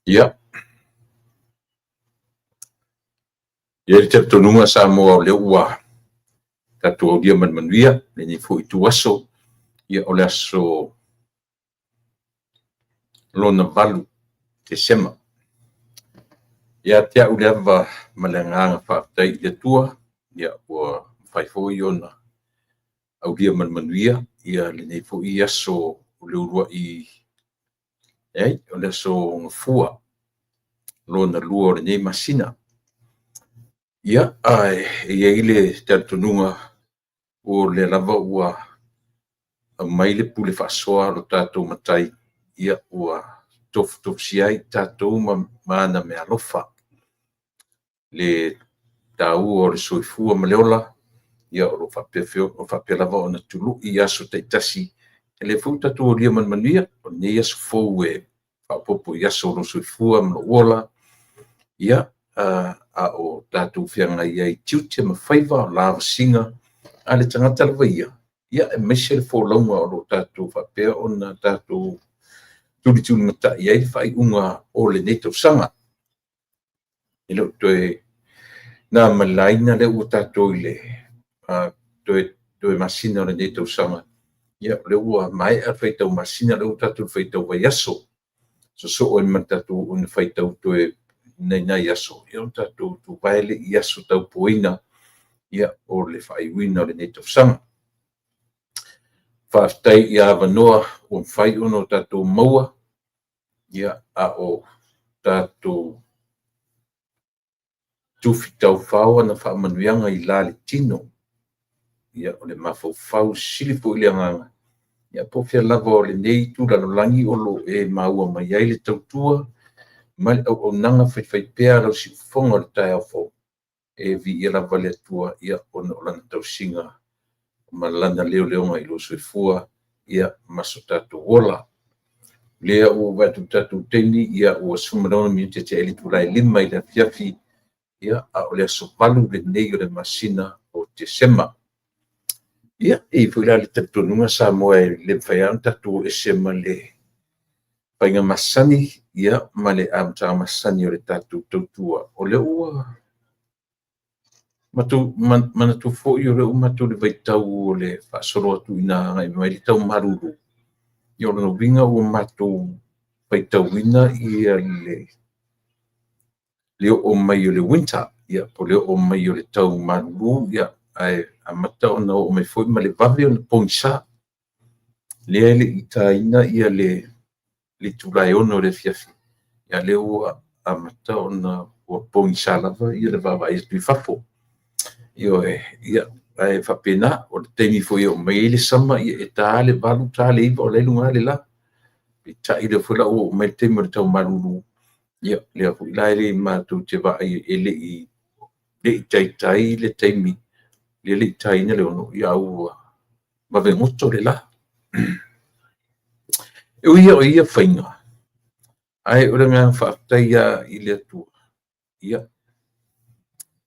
Ia, e i ai le talitonuga Samoa o lea ua tatou aulia ma le manuia lenei foi ituaso, ia o le aso lona 8 Tesema. Ia te au lava ma le agaga faafetai i le Atua, ia ua mafai foi ona aulia ma le manuia lenei foi aso o le uluai, leai, o le aso Gafua lona lua o lenei masina. Ia, ae e i ai le talitonuga o lea lava ua aumai le pule faasoa a lo tatou Matai, ia ua tofutofusia ai tatou ma ana meaalofa. Le taua o le soifua ma le ola, ia o lo o faapea lava ona tului i aso taitasi, o lea foi ua tatou aulia ma le manuia lenei aso fou e faaopoopo i aso o lou soifua ma lou ola, ia, a o tatou feagai ai i tiute ma faiva, o lavasiga a le tagata lava ia, aemaise le folauga o lo o tatou faapea ona tatou tulitulimatai ai le faaiuga o lenei tausaga. E le o toe na ma le laina lea ua tatou i le toe masina o lenei tausaga, ia o lea ua maea le faitau masina, o lea ua tatou i le faitau vaiaso, sosoo ai ma le tatou faitau toe i nai aso, ona tatou tuvae lea i aso tautoaina o le faaiuina o lenei tausaga. Faafetai i avanoa ua mafai ona tatou maua a o tatou tufi taufao ana faamanuiaga i la le tino. Ia, o le mafaufau e sili foi le agaga, ia po o fea lava o lenei itu lalolagi o lo o e maua mai ai le tautua ma le auaunaga faifaipea a lau siufofoga i le taeao fou, e viia lava le Atua ona o Lana tausiga ma Lana leoleoga i lou soifua ma so tatou ola. O lea ua ou vaai atu i le tatou taimi, ua 16 minute tea ai le itula e 5 i le afiafi, a o le aso 8 lenei o le masina o Tesema. Ia, e i ai foi la le talitonuga Samoa e le mafai lava ona tatou o ese ma le faiga masani ma le amataga masani o le tatou tautua. O lea ua manatua foi o lea ua matou i le vaitau o le faasolo atu ina agai mai le tau malulu, ia o lona uiga ua matou faitauina le oo mai o le winter, po o le oo mai o le tau malulu, ae amata ona oo mai foi ma le vave ona pogisa. Lea e le i taina le itula e 6 i le afiafi, a o lea ua amata ona ua pogisa lava le vaavaai atu i fafo. Ioe. Ia, ae faapena, o le taimi foi e oo mai ai le sama, e ta lava le 8 ta le 9 o la e i luga lava le la. Peitai o lea foi la ua oo mai le taimi o le tau malulu, ia lea foi la e matou te vaai e le i taitai le taimi, e le i taina le 6 a ua vave goto le la. E ui o ia faiga, ae o le agaga faafetai lava i le Atua, ia, e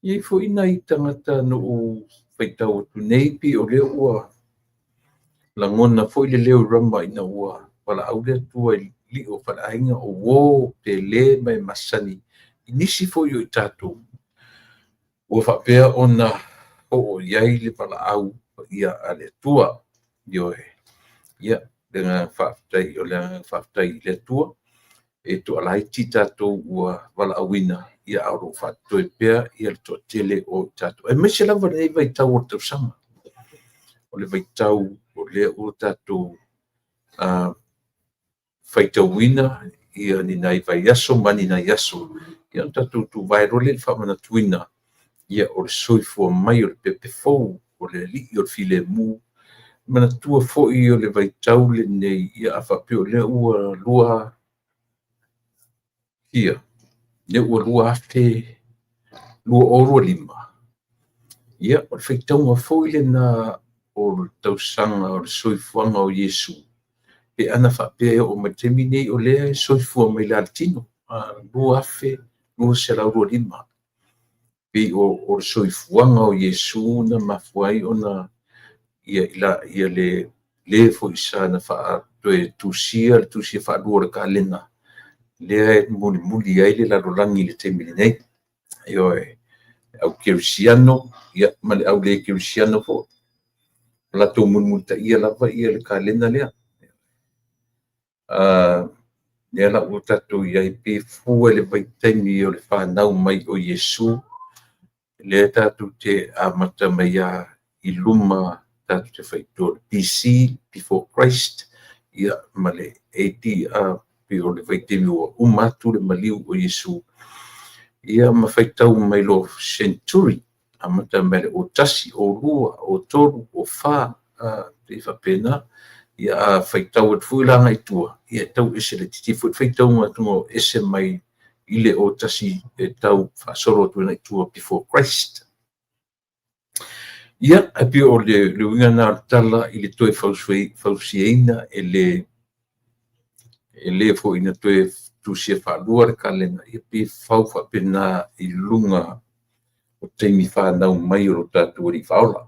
i ai foi nai tagata na ou faitau atu nei pei o lea ua lagona foi le leo rama ina ua valaau le Atua i lio o faleaiga o uo pele ma e masani i nisi foi o i tatou ua faapea ona oo i ai le valaau paia a le Atua. Ioe. Ia, le agaga faafetai, o le agaga faafetai i le Atua, e toalaiti tatou ua valaauina, a o lo o faatotoe pea le toatele o i tatou, aemaise lava lenei vaitau o le tausaga. O le vaitau o lea ua tatou faitauina ni nai vaiaso ma ni nai aso, ona tatou tuvae loa lea i le faamanatuina o le soifua mai o le pepe fou o le Alii o le filemu. Manatua foi o le vaitau lenei, a faapea o lea ua lua, fia? Lea ua 2025, ia, o le faitauga foi lena o le tausaga o le soifuaga o Iesu, pe ana faapea e oo mai i le taimi lenei o lea e soifua mai la i le tino, 2225. Pei o le soifuaga o Iesu na mafua ai ona Ia ia le le foi sa na toe tusia le tusia faalua o le kalena lea e mulimuli ai le lalolagi i le taimi lenei. Ioe, le au kerisiano ma le au le kerisiano foi. O latou mulimulitaia lava le kalena lea. Lea la ua tatou i ai pe fua i le vaitaimi o le fanau mai o Iesu, lea tatou te amata mai lava i luma, tatou te faitio i le BC, Before Christ, ma le AD, pei o le vaitaimi ua uma atu le maliu o Iesu, ma faitau mai loa century, amata mai le 01, 02, 03, 04, pei faapena. A faitau atu foi la agai i tua, e tau ese laitiiti foi le faitauga atu ese mai i le 01 e tau faasolo atu agai i tua before Christ. Ia, e pei o le uiga lena o le tala i le toe fausiaina e le foi na toe tusia faalua le kalena, ia pe fau faapena i luga o taimi fanau mai o lo tatou Alii Faaola.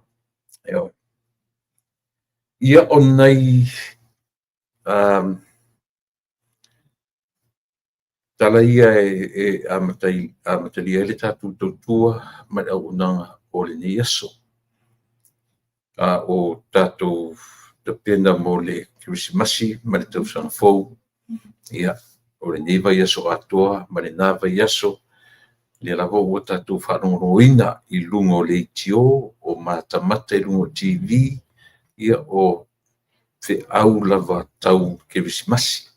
Ia, o nai tala ia e amatalia ai le tatou tautua ma le auaunaga o lenei aso. A o tatou tapena mo le Kerisimasi ma le tausaga fou, ia, o lenei vaiaso atoa ma lena vaiaso, lea lava ua tatou faalogologoina i luga o leitio, o matamata i luga o TV, ia, o feau lava tau Kerisimasi.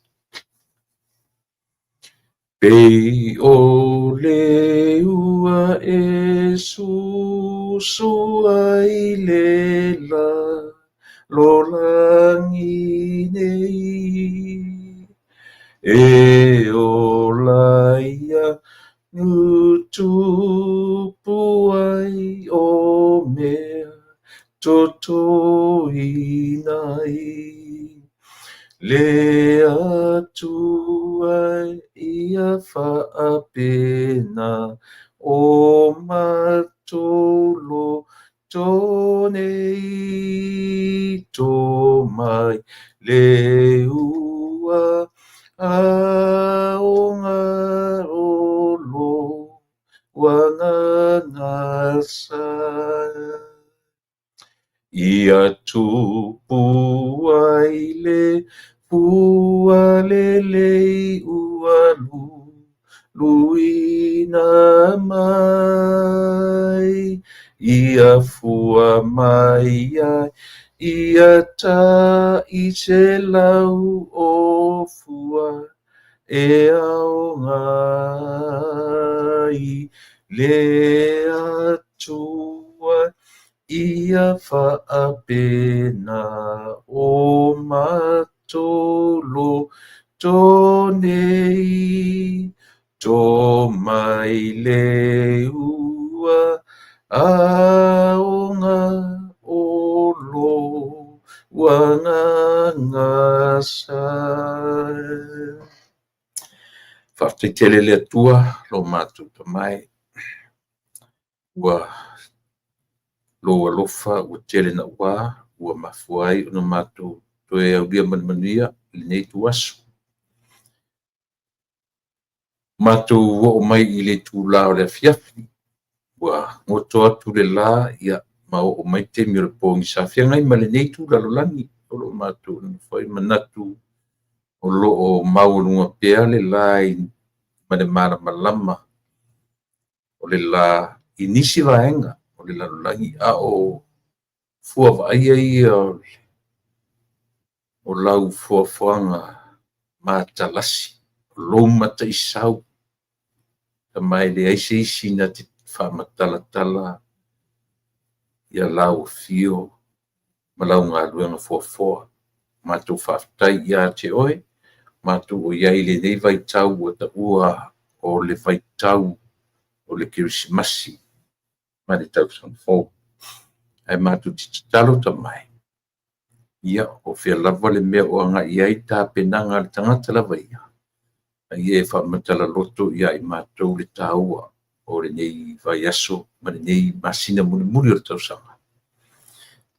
Pei o le ua e susu ai le lalolagi nei, e ola ia tutupu ai o mea totoina ai. Le Atua ia faapena o matou loto nei, to mai le ua aoga o lo agaga sa. Ia tupu ai le fua lelei ua luluina mai, ia fua mai ai ia tai selau o fua e aoga ai le Atua ia faapena o matou loto nei, to mai le ua aoga o lo agaga sa. Faafetai tele le Atua lo matou tamae, ua lou alofa ua tele naua, ua mafua ai ona matou toe aulia ma le manuia i lenei ituaso. Matou oo mai i le itula o le afiafi, ua goto atu le la, ia, ma oo mai taimi o le pogisa. Feagai ma lenei itu lalolagi o lo o matou nonofo ai, manatu o lo o maualuga pea le la ma le malamalama o le la i nisi vaega o le lalolagi, a o fua vaaia ia o lau foafoaga matalasi, o lou mataisau, ma e leai se isi na te faamatalatala ia lau afio ma lau galuega foafoa. Matou faafetai ia te oe, matou o iai lenei vaitau ua taua o le vaitau o le Kerisimasi ma le tausaga fou. Ae matou te tatalo tamae, ia, o fea lava le mea o agai ai tapenaga a le tagata lava ia, a ia e faamatala loto ia i matou le taua o lenei vaiaso ma lenei masina mulimuli o le tausaga.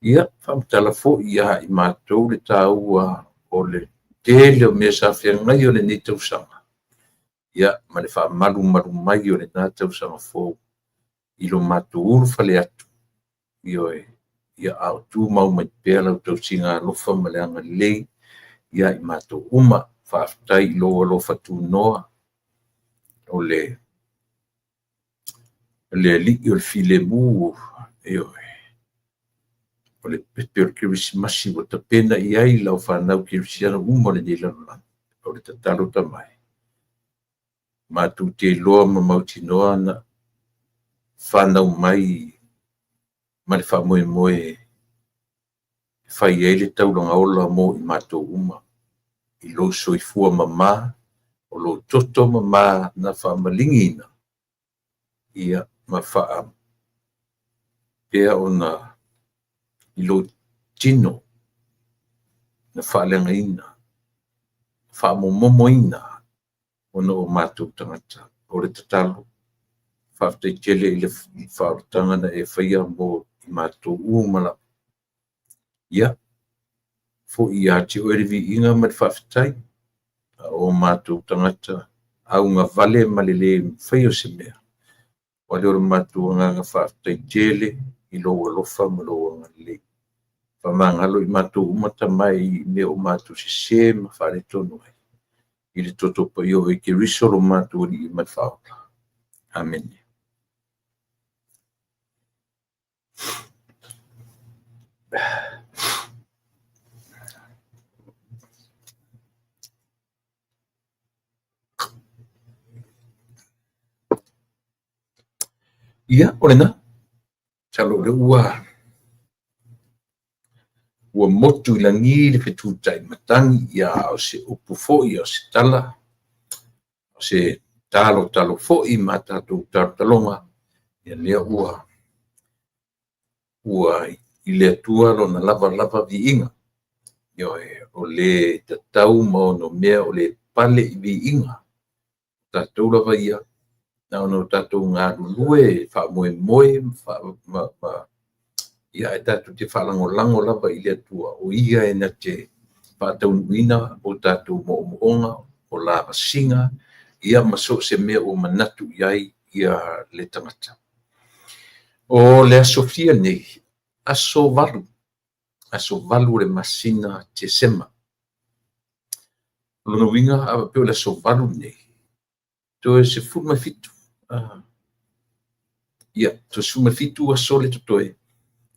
Ia, faamatala foi ia i matou le taua o le tele o mea sa feagai o lenei tausaga, ia ma le faamalumalu mai o lena tausaga fou i lo matou ulufale atu, ioe, ia a o tumau mai pea lau tausiga alofa ma le agalelei ia i matou uma. Faafetai i lou alofa tunoa o le Alii o le filemu, ioe, o le pepe o le Kerisimasi ua tapena i ai lau fanau kerisiano uma o lenei lalolagi. O le tatalo ta mai, matou te iloa ma mautinoa na fanau mai ma le faamoemoe e fai ai le taulaga ola mo i matou uma, i lou soifua mama, o lou toto mama na faamaligiina, ia ma faapea ona i lou tino na faaleagaina, faamomomoina ona o matou tagata. O le tatalo, faafetai tele i le faaolataga na e faia mo i matou uma lava. Ia, foi ia te oe le viiga ma le faafetai, a o matou tagata augavale ma le le faia o se mea, o le matou agaga faafetai tele i lou alofa ma lou agalelei. Faamagalo i matou uma tamai i mea o matou sese ma faaletonu ai, i le toto paia o oe Keriso lo matou Alii ma le Faaola. Amene. Ia, o lena. Masalo o lea ua motu i lagi le fetutai matagi, ia a o se upu foi, a o se tala, o se talotalo foi ma tatou talotaloga, ia lea ua i le Atua lona lava lava viiga. Ioe, o le tatau ma onomea o le pale i viiga, tatou lava ia, na ona o tatou galulue faamoemoe ma ia ae tatou te faalagolago lava i le Atua, o Ia e na te faataunuuina o tatou moomooga, o lavasiga, ia ma so o se mea ua manatu i ai ia le tagata. O le aso fia lenei, aso 8, aso 8 o le masina Tesema. O lona uiga, a faapea o le aso 8 lenei, toe 17, ia, toe 17 aso le totoe,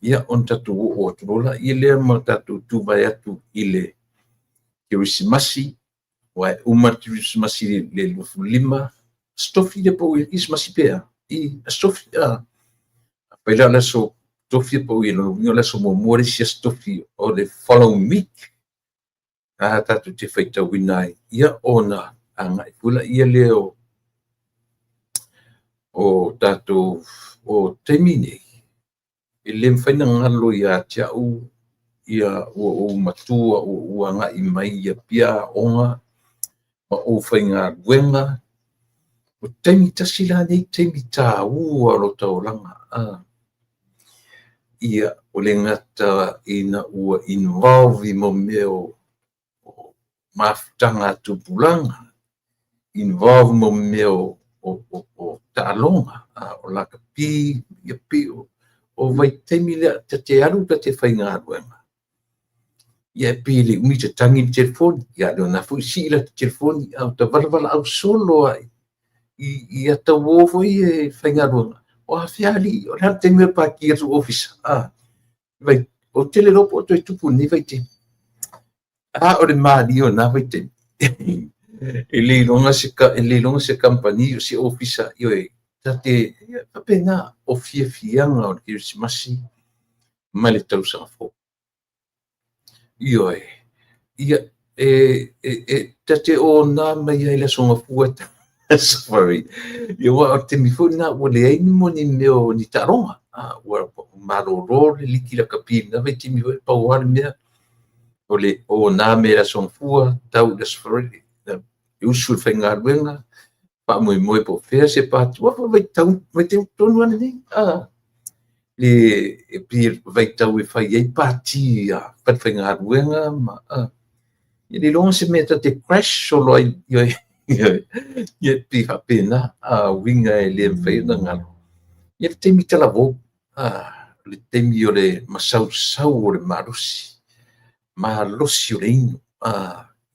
ia ona tatou oo atu loa laia lea ma tatou tuvae atu i le Kerisimasi, aua e uma le Kerisimasi i le 25, Aso Tofi lea pau i ai le Kerisimasi pe a? I Aso Tofi, afai la o le Aso Tofi e pau i ai, lona uiga o le aso muamua le isi Aso Tofi o le following week, a tatou te faitauina ai, ia ona agai foi laia lea o tatou o taimi nei, e le mafai ona galo ia te au ia ua ou matua, ua ou agai mai i Apia aoga ma ou faigaluega. O taimi tasi la nei taimi taua o lota olaga. Ia, ua le gata ina ua involve i mea o mafutaga a tupulaga, involve mo mea o taaloga, o lakapi, ia pei o vaitaimi lea ta te alu ta te faigaluega, ia e pei e le umi tatagi le telefoni, ia a o lena foi sii lata telefoni a o ta valavalaau solo lava i ata uo foi ia e faigaluega. O afea alii, o le a le taimi o le pati a le ofisa? Vai, ou te le iloa po o toe tupu i lenei vaitaimi. A o le malie o na vaitaimi, e le iloga se, e le iloga se kamupani o se ofisa, ioe, ta te faapena o fiafiaga o le Kerisimasi ma le tausaga fou. Ioe, ia, e ta te ona mai ai le Aso Gafua sorry, ia aua o le taimi foi lena ua leai mo ni mea o ni taaloga, ua malolo le liki lakapi i lena vaitaimi foi, pau lava le mea o le ona mea i le Aso Gafua, tau i le Aso Faraile, e usu i le faigaluega, faamoemoe po o fea se pati, aua foi o le vaitaimi tonu lava lenei. Le e pei o le vaitau e fai ai pati a falefaigaluega ma ia le iloa se mea ta te crash solo ai, ioe, ia pei faapena a uiga e le mafai ona galo. Ia le taimi talavou, le taimi o le masausau o le malosi, malosi o le inu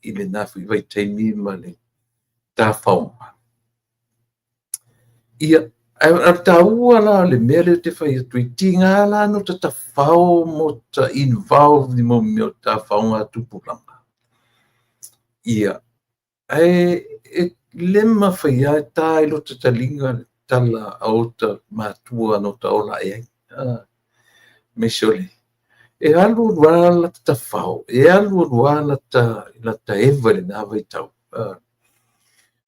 i lena foi vaitaimi ma le tafaoga. Ia, ae o le taua la o le mea lea ou te fai atu ai, tiga la ona ota tafao ma ota involve i mea o tafaoga a tupulaga. Ia, ae e le mafai lava e ta i lota taliga le tala a ota matua na ota ola ae ai. Aemaise o le e alu alu lava lata tafao, e alu alu lava lata eva i lena vaitau.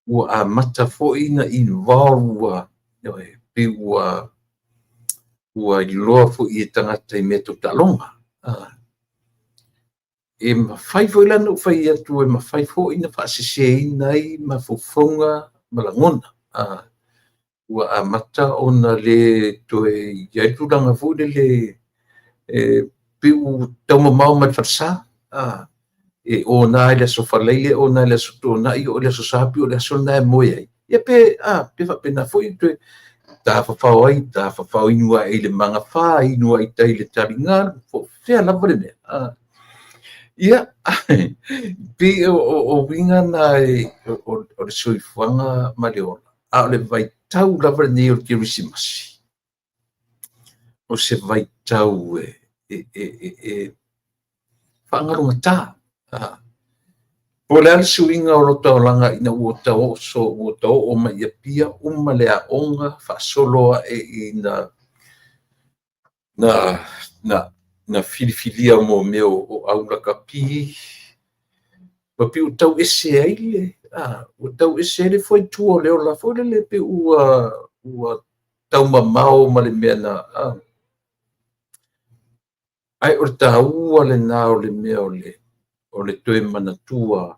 Ua amata foi ona involve, ua pei ua iloa foi e tagata i mea tau taaloga. E mafai foi la ona ou fai atu e mafai foi ona faaseseina ai mafaufauga ma lagona. Ua amata ona le toe i ai le tulaga foi lele e pei ua taumamao mai le falesa. E ona i le Aso Faraile, ona i le Aso Toonai, oo i le Aso Sa pei o le aso lena e moe ai. Ia pe, pe faapena foi toe tafafao ai, tafafao inu ae i le magafa, inu ai i tai i le taligalu, po o fea lava le mea. Ia, pei o uiga na o le soifuaga ma le ola, a o le vaitau lava lenei o le Kerisimasi, o se vaitau e faagalugata. Po o le a le suiga o lota olaga ina ua ota oso, ua ota oo mai i Apia, uma le aoga, faasolo ae ina na filifilia mo mea o au lakapi, ua pei ua tau ese ai le, ua tau ese ai le fuaitua o le ola foi lele, pei ua taumamao ma le mea na, ae o le taua lena o le mea o le toe manatua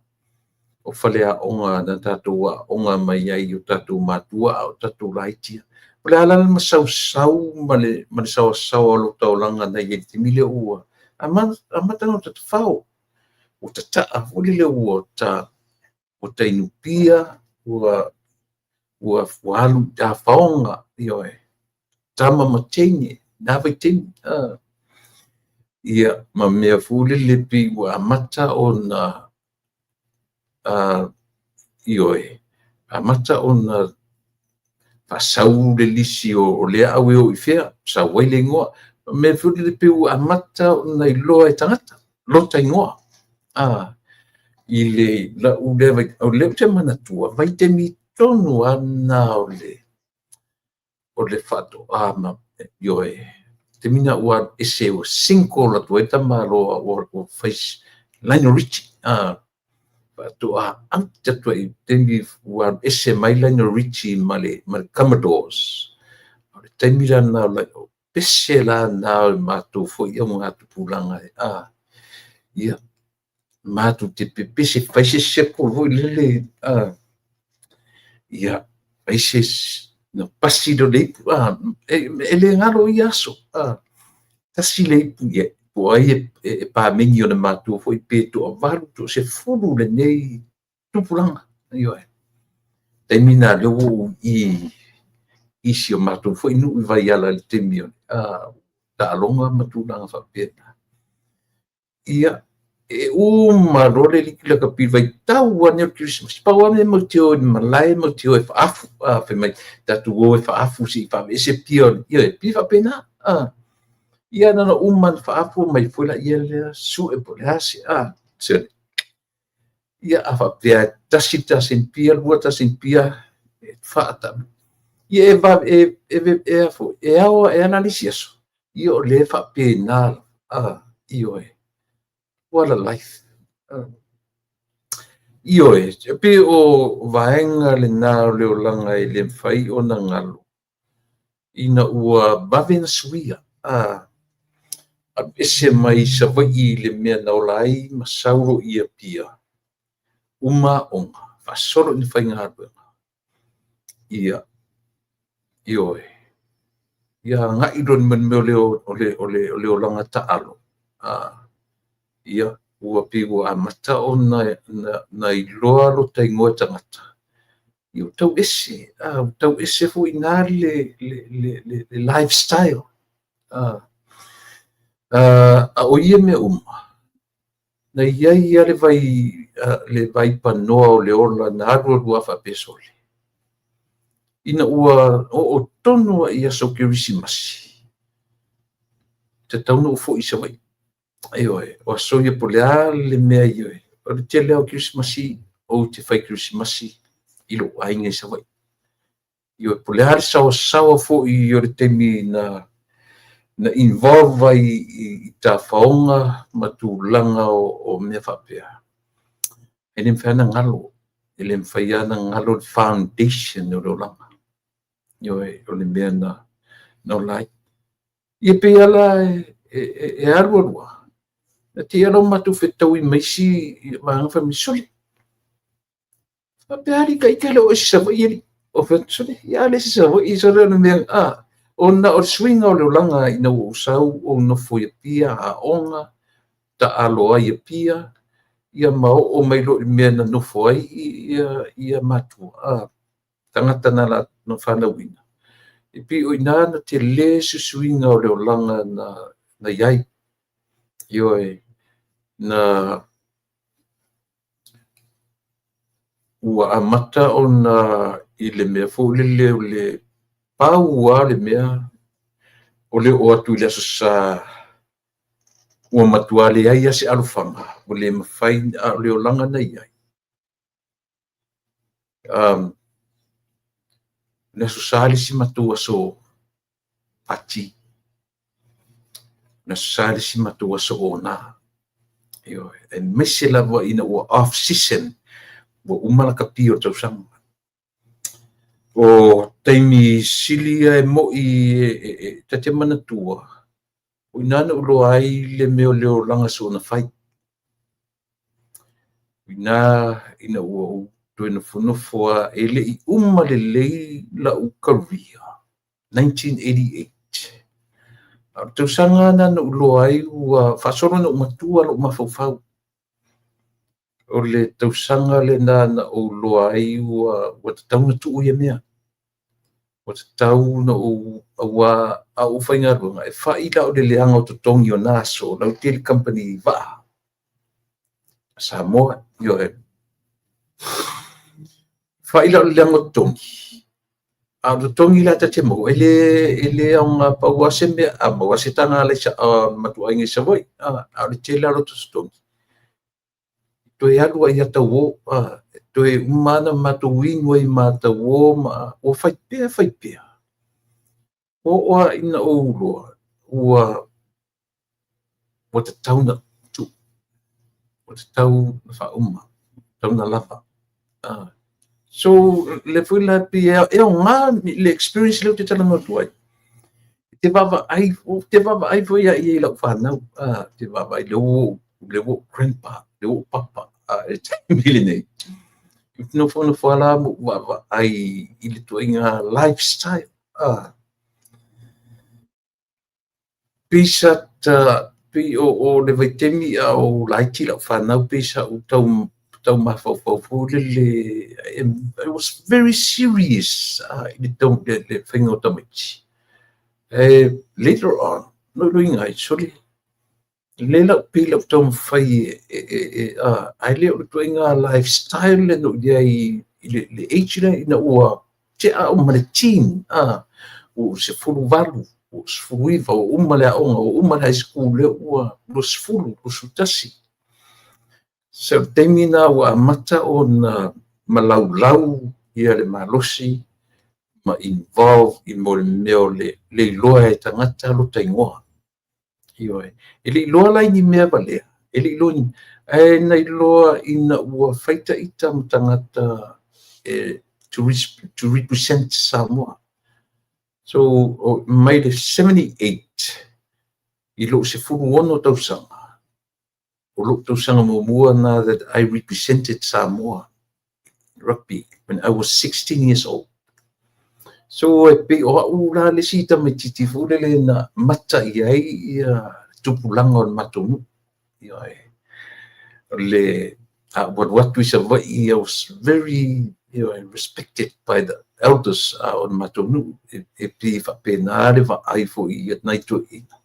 o faleaoga na tatou aooga mai ai i o tatou matua a o tatou laiti. O le a la le masausau ma le saoasaoa o lota olaga na i ai i le taimi lea ua amata ona tafao, ua tataa foi lele ua ta inupia, ua alu i tafaoga, ioe, tama ma teine, na vaitaimi. Ia, ma mea foi lele pei ua amata ona ioe, amata ona faasau le lisi o lea au e o i fea, sau ai le igoa. O mea foi lele pei ua amata ona iloa e tagata lota igoa. I le lau lea o lea ou te manatua, vaitaimi tonu lava lena o le faatoa ma, ioe, taimi lena ua alu ese, ua single atu ai le tamaloa, ua fai Lionel Richie. Faatoa out atu ai i taimi ua alu ese mai Lionel Richie ma le Commodores. O le taimi la lena o pese la lena o le matou foi augatupulaga ia, matou te pepese, fai se circle foi lele, ia, fai se na pasi lea o le ipu, e le galo ia aso, tasi le ipu, ia, po o ai e pameni ona matua foi pe toavalu, toasefulu lenei tupulaga. Ioe. Taimi na lea ua ou i i si o matou foi nuu i Vaiala i le taimi o taaloga ma tulaga faapena. Ia, e uma loa le liki lakapi vaitau lava lenei o le Kerisimasi, pau lava mea matou te o i le malae, matou te o e faaafu, fai mai, tatou o e faaafu se i faaveese pia, ioe, pei faapena. Ia na ona uma ona faaafu omai foi laia lea, sue po o le a se, se. Ia, a faapea e tasi le tasini pia, lua tasini pia, e faata. Ia e, e, e, e, ao e ala le isi aso. Ia o lea e faapena, ioe. What a life. Ioe, e pei o vaega lena o le olaga e le mafai ona galo, ina ua vave na suia, alu ese mai Savaii i le mea na ola ai ma sau loa i Apia, uma aoga, faasolo ina faigaluega. Ia, ioe. Ia agai loa i le mea o le olaga taalo, ia, ua pei ua amata ona iloa lota igoa e tagata, ia ua tau ese, ua tau ese foi i ina le lifestyle. A o ia mea uma, na i ai lava le vaipanoa o le ola na alu alu lava faapea, sole, ina ua oo tonu lava i aso Kerisimasi, e tatau ona ou foi i Savaii. Ioe, o aso ia po o le a le mea, ioe, o le tele lava o Kerisimasi ou te fai Kerisimasi i lou aiga i Savaii. Ioe, po o le a le saoasaoa foi o le taimi na involve ai i tafaoga ma tulaga o mea faapea, e le mafai lava ona galo, e le mafai lava ona galo le foundation o le olaga. Ioe, o le mea na ola ai. Ia pei lava la e alu alu lava, na te i lava ua matou fetaui ma isi vaega fai mai, sole, faapea alii ita e le o oe i se Savaii alii. Ou fai atu, sole, ia a le se Savaii sole o le mea, ona o le suiga o le olaga ina ua ou sau ou nofo i Apia, aoga, taalo ai i Apia, ia ma oo mai loa i le mea na nofo ai ia matua, tagata na fanauina, e pei o i ina na tele se suiga o le olaga na i ai. Ioe, na ua amata ona i le mea foi lele o le pau lava le mea o le oo atu i le Aso Sa ua matua leai lava se alofaga, ua le mafai, a o le olaga na i ai. O le Aso Sa le isi matou aso pati. O le Aso Sa le isi matou aso ona. Ioe, aemaise lava ina ua off season, ua uma lakapi o le tausaga. O taimi sili ia e moi ta te manatua, o i ina na ou iloa ai le mea o le olaga soona fai. O i ina ina ua ou toe nofonofo lava, e le i uma lelei lau career, 1988. A o le tausaga lena na ou iloa ai ua faasolo ina ou matua lou mafaufau. O le tausaga lena na ou iloa ai ua tatau ona tuu ia mea. Ua tatau ona ou, aua a ou faigaluega, e fai la o le leaga o totogi o na aso, o la e tele kamupani vaa a Samoa, ioe. Fai la o le leaga o totogi, a o totogi la ta te maua, e le aoga, pau lava se mea, a maua se taga matua aiga i Savaii, a o le tele lava o lota totogi, toe alu ai lava tauo, toe uma lava ona matou inu ai ma tauo, ma ua fai pea fai pea. Ua oo lava ina ou iloa, ua tatau ona tuu, ua tatau ona faauma, ua tatau ona lava. So, le foi la pei e aoga le experience lea ou te talanoa atu ai. Ou te vaavaai foi i ai i lau fanau, ou te vaavaai lea ua ou grandpa, lea ua ou papa i le taimi lenei. Ou te nofonofo lava la ma ou vaavaai i le ituaiga lifestyle. Pei sa pei o le vaitaimi a o laiti lau fanau, pei sa ou tau mafaufau foi lele, I was very serious i le faiga o tamaiti. Later on, na ou iloaina ai, sole, le la pei lau taumafai ae le o le ituaiga lifestyle le na ou i ai i le age lea ina ua tea au ma le teen, ua ou 18, ua ou 19, ua uma le aoga, ua uma le high school, lea ua 20, 21. So, o le taimi lena ua amata ona malaulau ia le malosi ma involve i mo le mea o le iloa e tagata lota igoa. Ioe. E le iloa la i ni mea valea, e le iloa ni, ae na iloa ina ua fai ita ma tagata to represent Samoa. So, mai le 78 i lou 16 tausaga, o lou tausaga muamua na that I represented Samoa rugby when I was 16 years old. So e pei o au la le isi tamaitiiti foi lele na mata i ai ia tupulaga o le matou nuu. Ioe. O le a ou alu atu i Savaii, I was very respected by the elders o le matou nuu. E pei e faapena le vaai foi i nai toeaiina.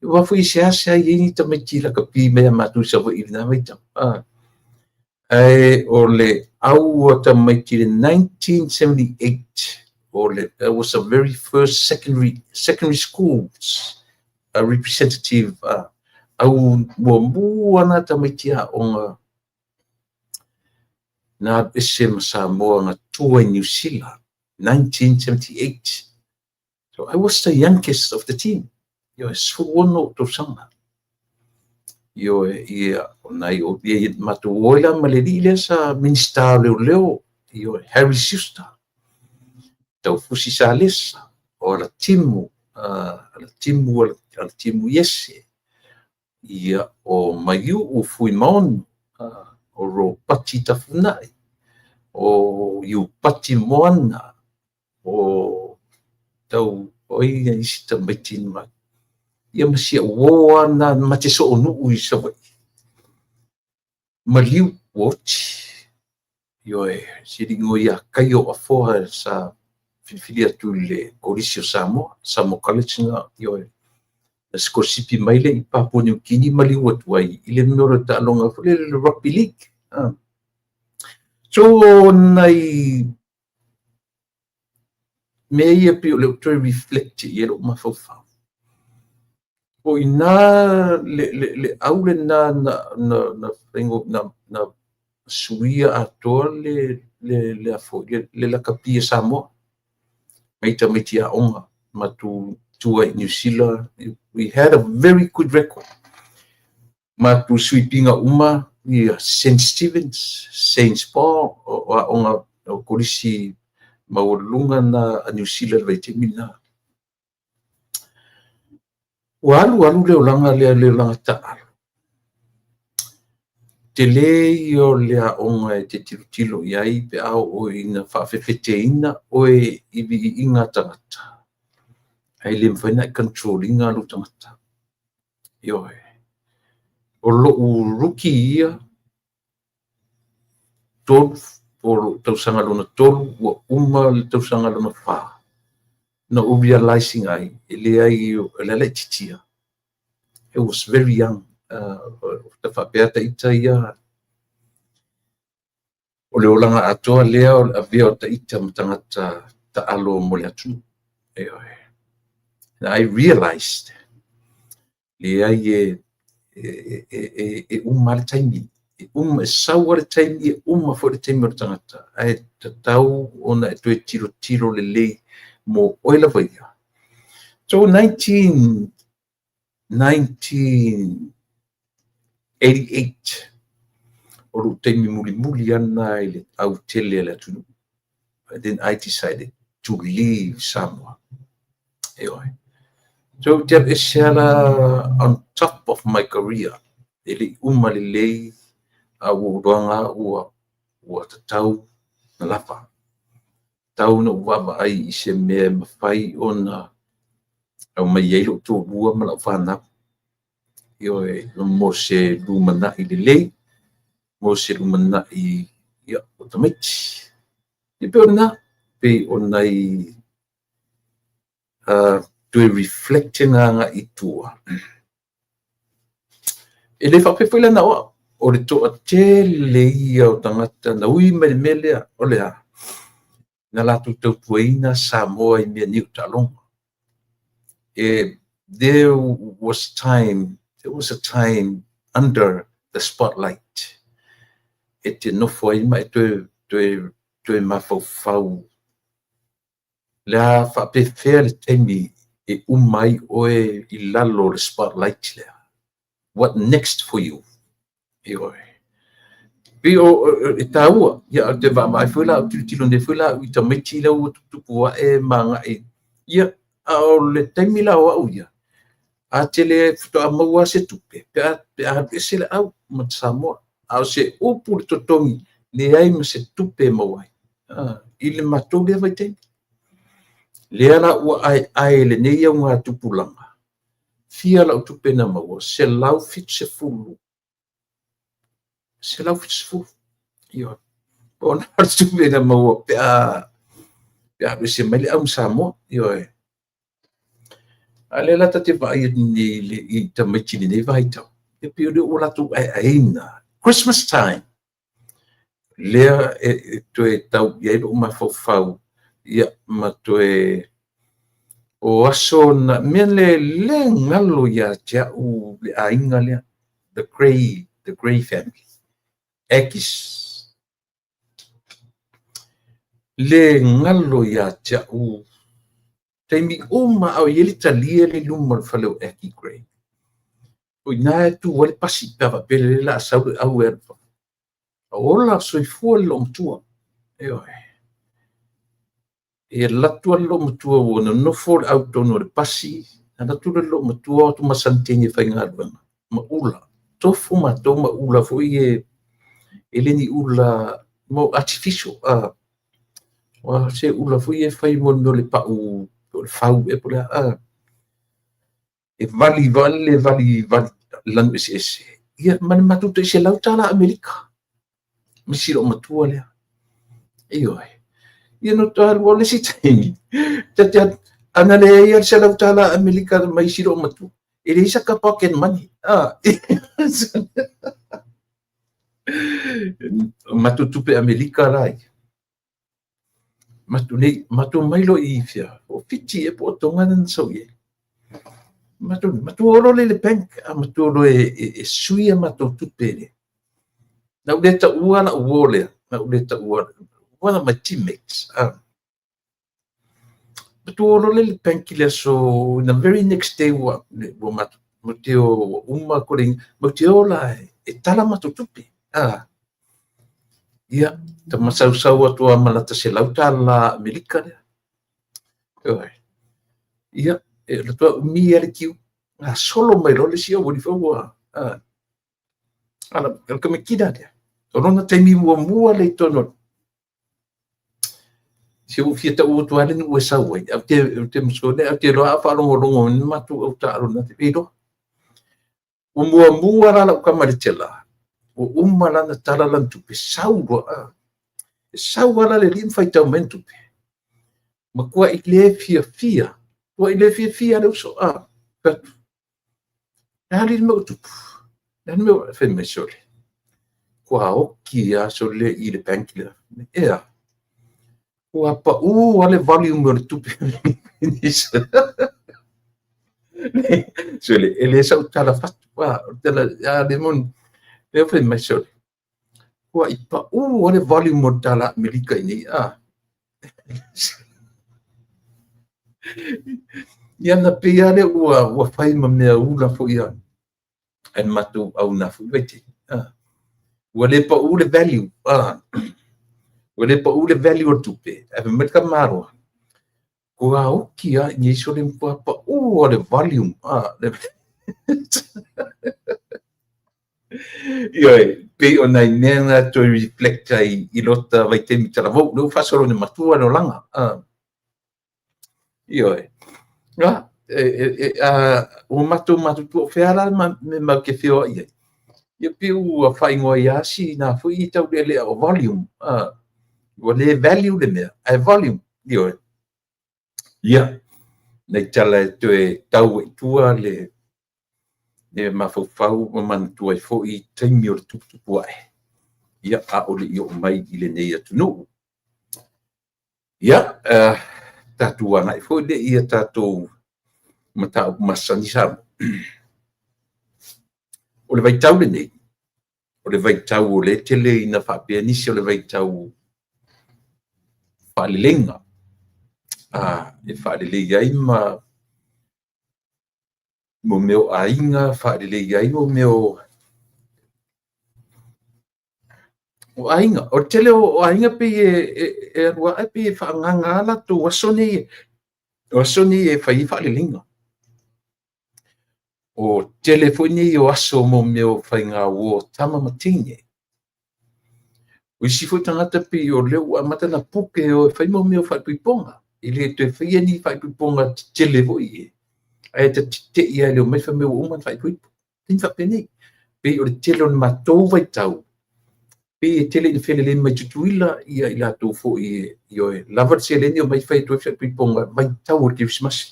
Aua foi e seasea i ai ni tamaiti lakapi mai ia matou i Savaii i lena vaitau. Ae o le au a tamaiti i le 1978, o le, that was the very first secondary schools representative, au muamua na tamaiti aoga na alu ese ma Samoa na tua i Niu Sila, 1978. So I was the youngest of the team. Ioe, 16 tausaga. Ioe, ia, o nai o ia matou o ai la ma le alii lea sa Minista o Leoleo, ioe, Harry Schuster, Taufusi Salesa, o Alatimu, Alatimu, Alatimu Iese, ia, o Maiuu Fuimaono, o Ropati Tafunai, o Iupati Moana, o tau o ai isi tamaiti na ia ma si au uo lava na ma te soonuu i Savaii. Maliu ua oti. Ioe, si alii ia Kaio Afoa sa filifili atu i le Kolisi o Samoa, Samoa College na, ioe. Na sikolasipi mai lea i Papua New Guinea maliu atu ai i le mea o le taaloga foi lele le Rugby League. So nai mea ia pei o lea ou toe reflect i ai lou mafaufau. O i ina le au lena na suia atoa le lakapi a Samoa. Mai tamaiti aoga matou tua i Niu Sila. We had a very good record. Matou sweep-ina uma ia St. Stephen's, St. Paul, o aoga o kolisi maualuluga na a Niu Sila i le vaitaimi lena. Ua alu alu le olaga lea, le olaga taaalo. Tele ia o le aoga e te tilotilo i ai pe a oo ina faafefeteina oe i viiiga a tagata. Ae le mafai ona e control ina lou tagata. Ioe. O lou rookie ia, 3, o lou tausaga lona 3, ua uma le tausaga lona 4. Na ou realize ai, e leai, o le a laitiiti. I was very young. Ta faapea ita ia, o le olaga atoa lea o le avea o taita ma tagata taalo mo le atunuu. Ioe. And I realized, leai, e uma le taimi. E uma, e sau le taimi, e uma foi le taimi o le tagata. Ae tatau ona e toe tilotilo lelei mo oe lava ia. So 1988, o lou taimi mulimuli ana i le au tele a le atunuu. And then I decided to leave Samoa. Ioe. So te alu ese ala on top of my career. E le i uma lelei, a ua ou iloaga ua tatau na lava. Tau na ou vaavaai i se mea e mafai ona aumai ai lou toalua ma lau fanau. Ioe, mo se lumanai lelei, mo se lumanai ia, o tamaiti. E pei o lena, pei o nai toe reflect ina agai i tua. E le faapea foi la na o au, o le toatele ia o tagata na ui mai le mea lea, o le a, na latou tautuaina Samoa i mea nei o taaloga. There was a time under the spotlight. E te nofo ai ma e toe mafaufau. Le a faapefea le taimi e uma ai oe i lalo o le spotlight lea. What next for you? Ioe. Pei o e taua, ia te vaavaai foi la, tilotilo nei foi la i tamaiti la ua tuputupu ae ma agai. Ia, a o le taimi la o au ia, a tele faatoa maua se tupe, pe a alu ese le au ma Samoa. A o se upu le totogi, leai ma se tupe e maua ai. I le matou lea vaitaimi. Lea la ua aeae i lenei augatupulaga, fia lau tupe na maua? 170. 170. Ioe. Ona o le tupe na maua pe a alu ese mai le au ma Samoa. Ioe. A lea la ta te vaai atu nei i tamaiti i lenei vaitau, e pei o lea ua latou aeaeina. Christmas time, lea e toe tau i ai lou mafaufau, ia, ma toe o aso na mea le le galo ia te au le aiga lea, the Gray family, Aggies. Le galo ia te au taimi uma a o i ai le talia le luma o le fale o Aggie Gray. O ina e tu ai le pasi pe a faapea lelei la a sau le au e alu. Ola soifua le loomatua. Ioe. E alu atu le loomatua ua nonofo le au tonu o le pasi, alu atu le loomatua o atu ma saniteni e faigaluega ma ula. Tofu matou ma ula foi e le ni ula mo artificial. O se ula foi e fai mo le mea o le pau o le fau e po le a. E vali vale vali vali lanu eseese. Ia ma le matou tai $100 Amerika. Ma si loomatua lea. Ioe. Ia no toe alu o le isi taimi. Ta te ana le ia le $100 Amerika mai si loomatua. E leai saka pocket money. Ah. Matou tupe Amerika la ia. Matou nei, matou mai loa i fea, o Fiti e po o Tonga na sau i ai. Matou o loa lea i le bank, a matou loa e sui a matou tupe lea. Na ou le taua lau uo lea, na ou le taua, one of my teammates. Matou o loa lea i le bank i le aso, in the very next day ua matou, matou te o ua uma kole, matou te o la e tala matou tupe. Ah. Ia, ta masausau atu a ma lata $100 Amerika lea. Ioe. Ia, e alu atu umi lava le kiu. Gasolo mai loa le isi auali foi ua ala o le kamekina lea. O lona taimi muamua lea i totonu si ua fia tau atu lava le nuu e sau ai. Au te masoa au te iloa a faalogologo mai matou au taalo na te iloa. Ua muamua la lau tama i le tela, ua uma lana tala lana tupe, sau loa. E sau lava la le alii ma faitau mai na tupe. Matuai le fiafia, matuai le fiafia le uso. Ah, fai atu, le a le mea ua tupu? Le a le mea ua fai mai sole? Ua oki lava sole i le bank lea. Ea, ua pau lava le volume o le tupe. Sole, e le sau tala fatu. Ah, o le tala, a le moni. Lea fai mai sole. Ua i pau lava le volume o le tala Amerika i nei. Ah. Ia na pei lava lea ua fai ma mea ula foi a e le matou au na foi vaitaimi. Ah. Ua le pau le value. Ah. Ua le pau le value o le tupe. Ae fai mai le tamaloa. Ua oki lava i nei sole ua pau le volume. Ah. Ioe, pei o nai mea na toe reflect ai i lota vaitaimi talavou, lea ua faasolo ina matua le olaga. Ah. Ioe. A, ua matou matutua o fea la me mau te feoai ai. Ia pei ua faaigoa ai lava si na foi i taulealea o volume. Ah. Ua le value le mea, ae volume. Ioe. Ia, nai tala e toe tau ai i tua le mafaufau ma manatua ai foi taimi o le tuputupu ae. Ia, a o le i oo mai i lenei atunuu. Ia, tatou agai foi lea i a tatou mataupu masani Samoa. O le vaitau lenei, o le vaitau o lea e tele ina faapea nisi o le vaitau faaleleiga. E faalelei ai ma mo mea o aiga, faalelei ai mo mea o aiga. O le tele o aiga pei e alu ae pei e faaagaaga latou aso nei, o aso nei e fai ai faaleleiga. O tele foi nei o aso mo mea o faigauo tama ma teine. O isi foi tagata pei o lea ua amata na puke o e fai mo mea o faalepuipoga. E le toe faia ni faaipoipoga tetele foi ia, ae ta tetei lava i le omai fai mai ua uma ona faaipoipo. Taimi faapenei, pei o le tele o le matou vaitau, pei e tele ina felelei mai Tutuila ia i latou foi, ioe, lava le seleni omai fai atu ai faaipoipoga vaitau o le Kerisimasi.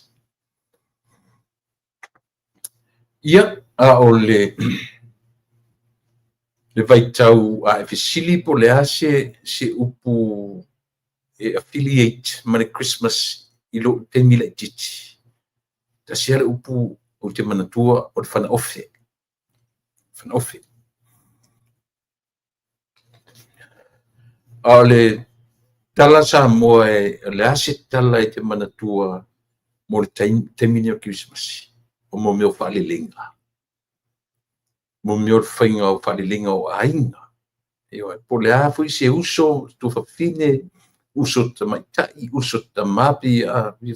Ia, a o le vaitau a e fesili po o le a se upu e affiliate ma le Christmas i lou taimi laitiiti, tasi lava le upu ou te manatua o le fanaofe. Fanaofe. A o le tala Samoa, o le a se tala e te manatua mo le taimi nei o le Kerisimasi? O mo mea o faaleleiga. Mo mea o le faiga o faaleleiga o aiga. Ioe, po o le a foi se uso, tuafafine, uso tamaitai, uso tamā, pei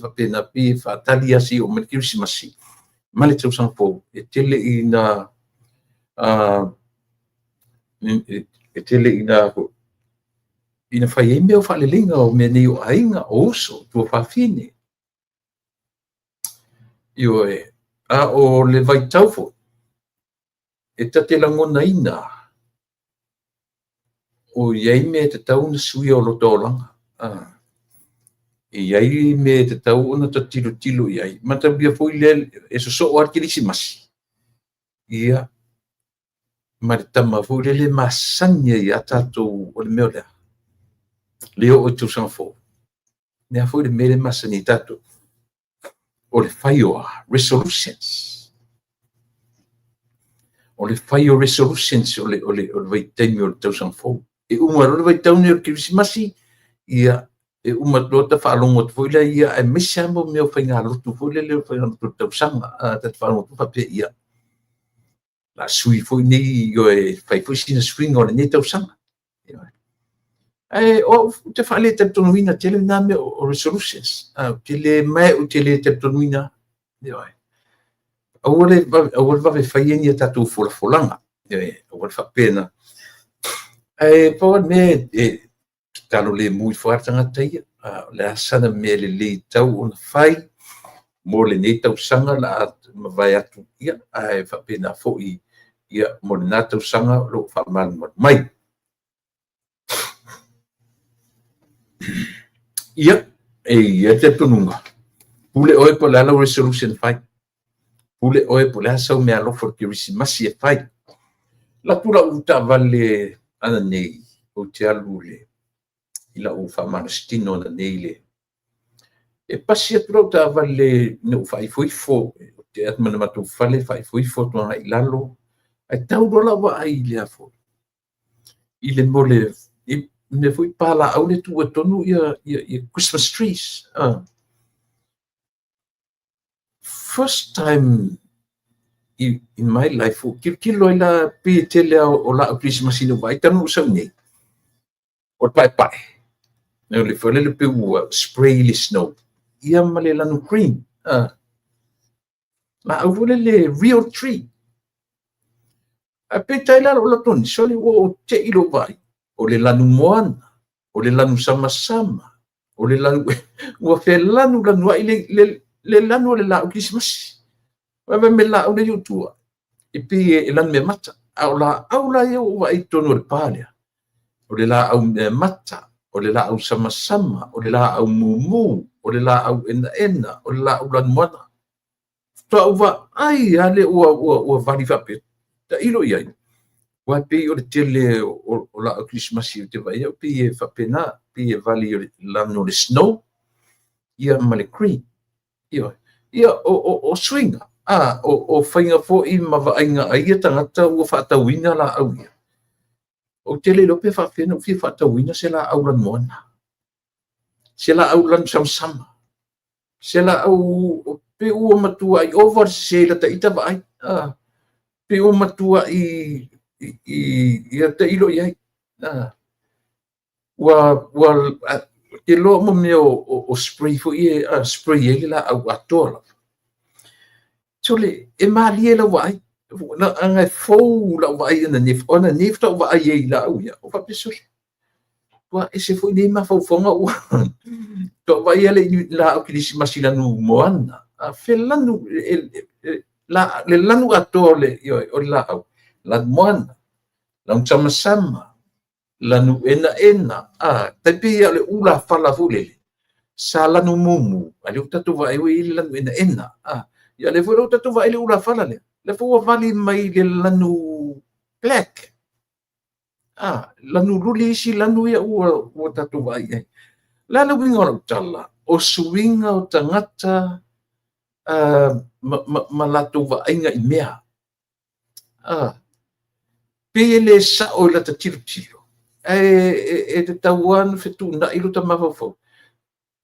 faapena, pei e faatali lava seia oo mai le Kerisimasi ma le tausaga fou, e tele ina fai ai mea o faaleleiga o mea nei o aiga, o uso, tuafafine. Ioe, a o le vaitau foi, e ta te lagonaina o i ai mea e tatau ona suia o lota olaga. E i ai mea e tatau ona ta tilotilo i ai. Mataulia foi lea e sosoo lava le Kerisimasi, ia, ma le tama foi lele masani ai ia tatou o le mea o le a? Le oo i tausaga fou. Le a foi le mea le masani ai tatou? O le fai o resolutions. O le fai o resolutions o le vaitaimi o le tausaga fou. E uma loa le vaitau nei o le Kerisimasi, ia, e uma loa ta faalogo atu foi lea, ia, aemaise lava mo mea o faigalotu foi lele o faigalotu o le tausaga. Ta te faalogo atu faapea, ia, o le a sui foi nei, ioe, fai foi sina suiga o lenei tausaga. Ae o au ou te faalettalitonuina tele na mea o resolutions. Ou te le mae, ou te le talitonuina. Ioe. Aua le vave faia ni a tatou folafolaga. Ioe, aua le faapena. Ae pau le mea e tatalo lemu ifo lava le tagata ia. O le a sana mea lelei tau ona fai mo lenei tausaga la a mavae atu, ia, ae faapena foi, ia, mo lena tausaga o lo o faamalumalu mai. Ia, e i ai le talitonuga, pule oe po o le a lau resolution e fai. Pule oe po o le a sau meaalofa o le Kerisimasi e fai. Alu atu lau taavale ananei, ou te alu i lau faamalositino ananei le. E pasi atu lau taavale ina ua faaifoifo, ou te atu ma le matou fale, faaifoifo atu agai i lalo, ae tau loa lau vaai i le afo, i le mea o le mea foi palaau le tuua tonu ia Christmas trees. First time in my life, ua tilotilo ai la, pei e tele o laau Kerisimasi na ou vaai talu ona ou sau i inei, o le paepae. O le foi lele pei ua spray le snow, ia ma le lanu green. Laau foi lele real tree. Ae peitai la lou alu atu o sole, ua ou tei lou vaai, o le lanu moana, o le lanu samasama, o le lanu, ua felanulanuai le lanu o le laau Kerisimasi. Vaai mai le laau lea i ou tua, e pei e lanu meamata. A o laau la ia ua ou vaai i totonu o le pa lea, o le laau meamata, o le laau samasama, o le laau mumu, o le laau enaena, o le laau lanumoana. Faatoa ou vaai lava lea ua vali faapea, tailo i ai, aua e pei o le tele o laau Kerisimasi ou te vaai ai, pei e faapena, pei e vali o le lanu o le snow, ia ma le green. Ioe. Ia, o suiga, o faiga foi ma vaaiga a ia tagata ua faatauina laau ia. Ou te le iloa pe faapefea ona ou fia faatauina se laau lanumoana, se laau lanu samasama, se laau pe ua matuai ova le sese i lata ita vaai, pe ua matuai ia tailo i ai. Ua te loa mo mea o spray foi e spray ai le laau atoa lava. Sole, e malie lau vaai. Leaga e fou lau vaai ananei, o ananei faatoa ou vaai ai i laau ia, o faapea sole. Ua ese foi nei mafaufauga ua faatoa vaai le laau kerisimasi i lanu moana. A fea le lanu, le lanu atoa o le, ioe, o le laau, lanu moana, lanu samasama, lanu enaena, a, tai pei lava o le ulafala foi lele, sa lanu mumu, a o lea ua tatou vaai ua i ai le lanu enaena. A, ia lea foi la ua tatou vaai i le ulafala lea, lea foi ua vali mai le lanu black. A, lanu luli isi lanu ia ua tatou vaai i ai. O le a le uiga o lau tala? O suiga o tagata ma latou vaaiga i mea. A, pei e le sao i lata tilotilo, ae e tatau lava ona fetuunai lota mafaufau.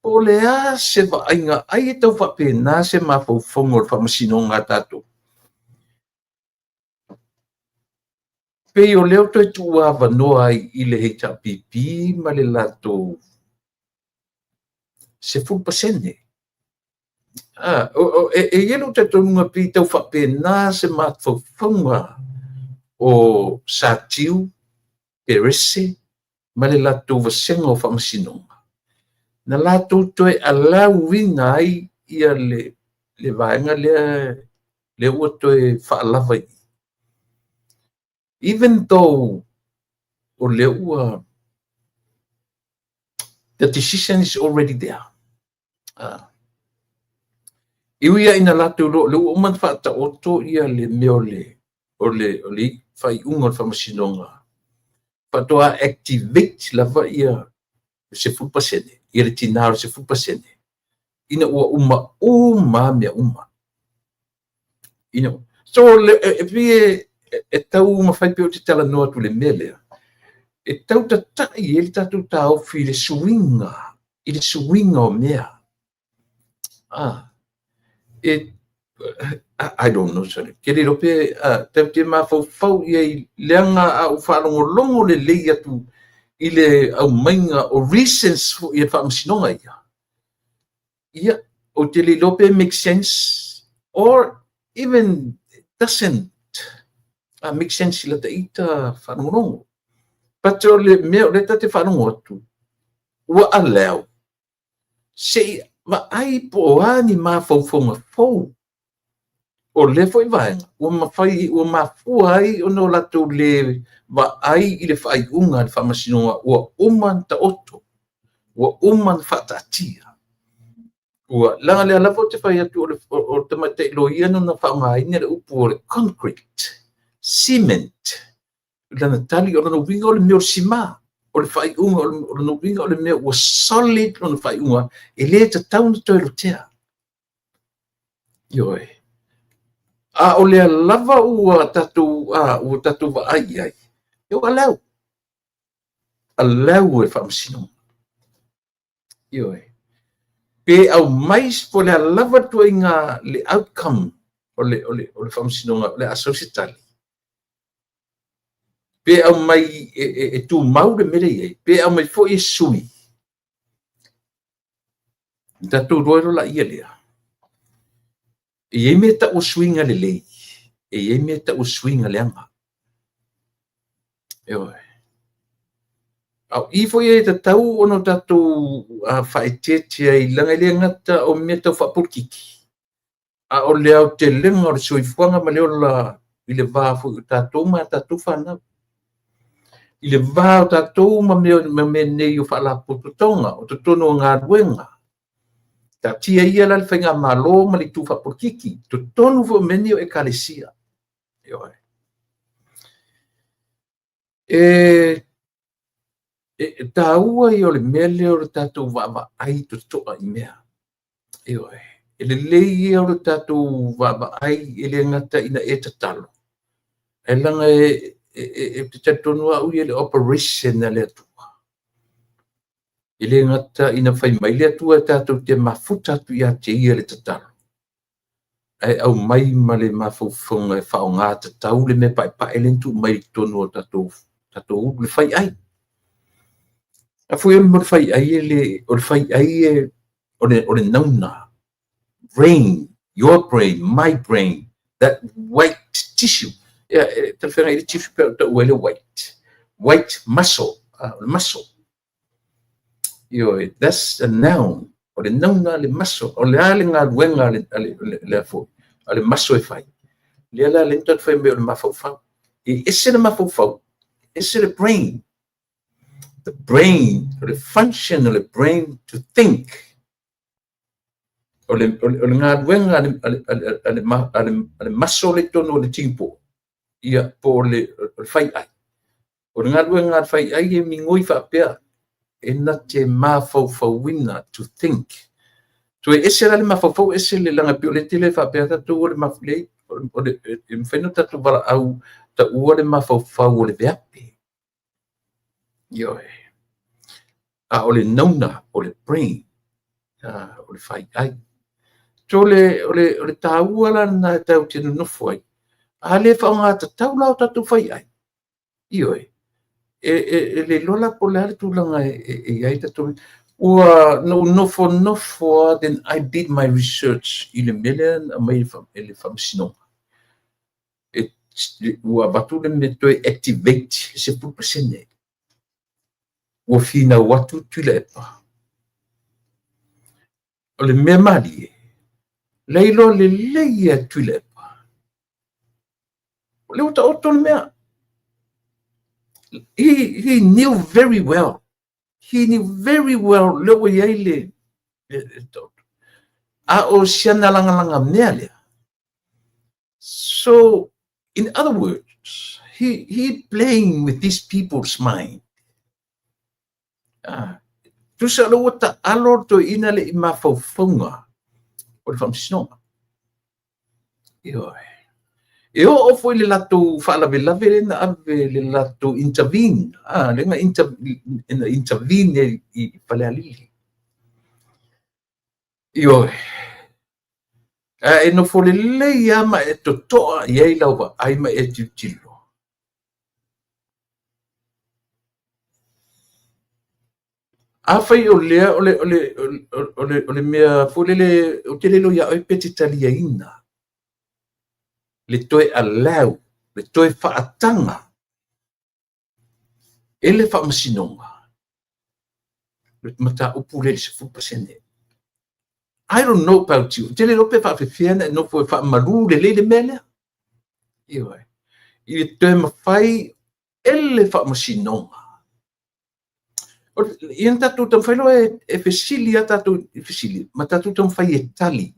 Po o le a se vaaiga, ai e tau faapena se mafaufauga o le faamasinoga a tatou. Pei o lea ua toe tuuavanoa ai i le HRPP ma le latou 10%. E i ai lou talitonuga pei e tau faapena se mafaufauga o Satiu, Perese ma le latou vasega o faamasinoga, na latou toe allow-ina ai ia le vaega lea, lea ua toe faalava i i. Even though o lea ua the decision is already there. E ui lava ina latou iloa o lea ua uma ona faataoto ia le mea o le faaiuga o le faamasinoga, faatoa activate lava ia le 10%, ia le tina o le 10%, ina ua uma uma lava mea uma. So e pei e tau mafai pe ou te talanoa atu i le mea lea, e tau tatai ai le tatou taofi i le suiga o mea. I don't know, sorry. Ke le iloa pe tatou te mafaufau i ai, leaga a ou faalogologo lelei atu i le aumaiga o reasons foi e faamasinoga ia, ia, ou te le iloa pe make sense or even doesn't make sense i lata ita faalogologo. But o le mea o lea tatou te faalogo atu, ua allow, se i vaai po o a ni mafaufauga fou o lea foi vaega ua mafai, ua mafua ai ona o latou le vaai i le faaiuga a le faamasinoga ua uma ona taoto, ua uma ona faataatia. Ua leaga lea lava ou te fai atu o le tamaitai loia na faaaogaina le upu o le concrete, cement, lana tali o lona uiga o le mea o le sima, o le faaiuga o lona uiga o le mea ua solid lona faaiuga, e le tatau ona toe lotea. Ioe. A o lea lava ua tatou vaai i ai, ua allow. Allow e faamasinoga. Ioe. Pe aumai po o le a lava le ituaiga le outcome o le faamasinoga o le a sau se tali. Pe aumai e tumau le mea lea e i ai, pe aumai foi e sui. Tatou iloa loa laia lea. E i ai mea tau o suiga lelei, e i ai mea tau o suiga leaga. Ioe. A o i foi e tatau ona tatou faaeteete ai, leaga e le gata o mea tau faapolokiki, a o le aotelega o le soifuaga ma le ola i le va foi o tatou ma tatou fanau. I le va o tatou ma mea nei o faalapotopotoga, o totonu o galuega. Taatia ia la le faigamalo ma le itu faapolokiki, totonu foi o mea nei o ekalesia. Ioe. E taua ia o le mea lea o le tatou vaavaai totoa i mea. Ioe. E lelei ia o le tatou vaavaai e le gata ina e tatalo, ae leaga e te talitonu au ia i le operation a le Atua. E le gata ina fai mai le Atua e tatou te mafuta atu ia te ia le tatalo, ae aumai ma le mafaufauga e faaaoga tatau le mea paepae lea na tuu mai i totonu o tatou ulu, le fai ai. A foi o le fai ai, o le fai ai o le nauna, brain, your brain, my brain, that white tissue. Ia, talafeagai le tissue pe tau ai le white. White muscle, o le muscle. Ioe, that's a noun. O le nauna le maso. O le a le galuega le foi, a le maso e fai. Lea la le tatou fai mai o le mafaufau. E ese le mafaufau, ese le brain. The brain, o le function o le brain to think. O le galuega a le maso le tonu o le tinipo, ia po o le faiai. O le galuega a le faiai e migoi faapea, e na te mafaufauina, to think. Toe ese la le mafaufau, ese le laga pei o le tele faapea tatou o le mafulei, o le e mafai ona tatou valaau taua le mafaufau o le veape. Ioe. A o le nauna o le brain, o le faiai. So o le taua la lena e tatou te nonofo ai, a le faaaogatatau la o tatou faiai, ioe, e le iloa la po o le a le tulaga e i ai tatou. Ua na ou nofonofo lava, then I did my research i le mea lea na aumai e le Faamasinoga. Ua avatu le mea toe activate 10%. Ua finau atu Tuilaepa. O le mea malie, le iloa lelei e Tuilaepa. O le ua taoto le mea. He knew very well. He knew very well le ua i ai le taoto. A o siana lagalaga mea lea. So, in other words, he playing with these people's mind. Tusa le ua taalo toeaina le i mafaufauga o le Faamasinoga. Ioe. E oo foi le latou faalavelave lea na ave le latou intervene, lea na intervene i Falealili. Ioe. E nofo lelei lava ma e totoa i ai lau vaai ma e tilotilo. Afai o lea o le mea foi lele, ou te le iloa ia oe pe te taliaina le toe allow, le toe faataga e le Faamasinoga le mataupu lea i le 10%. I don't know about you. Te le iloa pe faafefea na e nofo e faamalu lelei le mea lea. Ioe. I le toe mafai e le Faamasinoga. Ia na tatou taumafai loa e fesili a tatou i fesili, ma tatou taumafai e tali.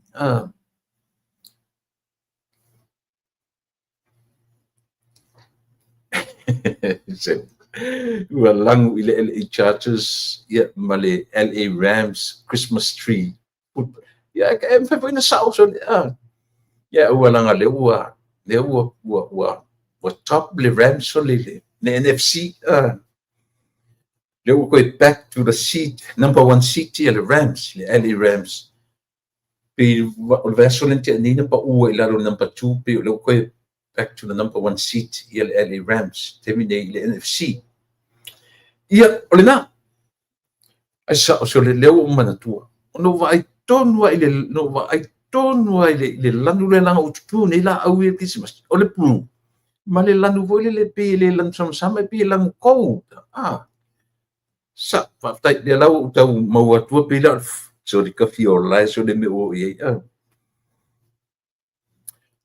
Ua lagu i le LA Chargers, ia, ma le LA Rams Christmas tree. Ia, e mafai foi na sao so, ia, ua laga le ua, le ua, ua, ua, ua top le Rams so le NFC, le ua koe back to the seat, number one seat ia le Rams, le LA Rams. Pe o le vaiaso lea na tea nei na paua i lalo number 2, pe o le ua koe back to the number 1 seat ia le LA Rams, taimi nei i le NFC. Ia, o lena. Ai sao so le lea ua ou manatua. Ona ou vaai tonu lava i le, na ou vaai tonu lava i le lanu lea leaga ua tutu nei laau ia Kerisimasi. O le blue. Ma le lanu foi lele pei e le lanu samasama, e pei e lanu gold. Sa, faafetai, lea la ua ou tau maua atua pei la o le so le kafiola e so le mea ua oo i ai.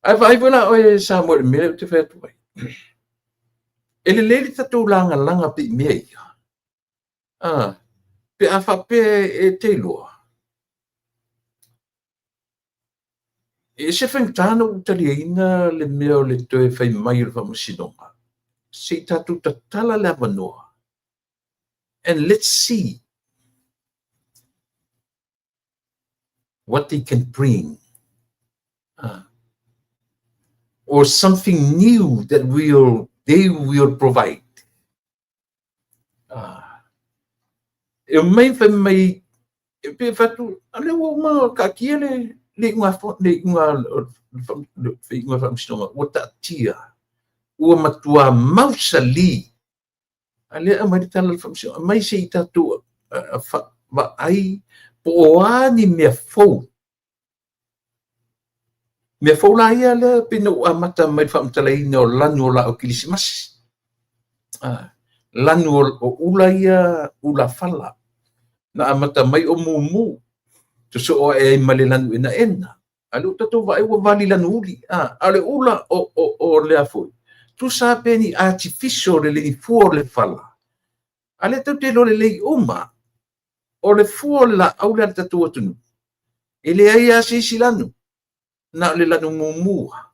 Ae vaai foi la oe Samoa i le mea lea ou te fai atu ai. E lelei le tatou lagalaga pei mea ia. Pe a faapea e te iloa. E ese faigata na ou taliaina le mea o le toe fai mai o le Faamasinoga. Se i tatou tatala le avanoa. And let's see what they can bring. Or something new that they will provide. E mai fai mai, e pe fatu, a le ua uma kaatia le iuga le iuga le iuga Faamasinoga, ua taatia, ua matua mausali. A lea aumai le tala le Faamasinoga, aumai se i tatou vaai po o a ni mea fou. Mea fou la ia lea pe na ou amata mai le faamatalaina o lanu o laau Kerisimasi. Lanu o ula ia, ula fala. Na amata mai o mumu, sosoo ae ai ma le lanu enaena. A o lea ua tatou vaai ua vali lanu uli. A o le ula o lea foi, tusa pe ni artificial le fua o le fala. A lea tatou te iloa lelei uma, o le fua o le laau lea a le tatou atunuu, e leai lava se isi lanu, na o le lanu mumu lava.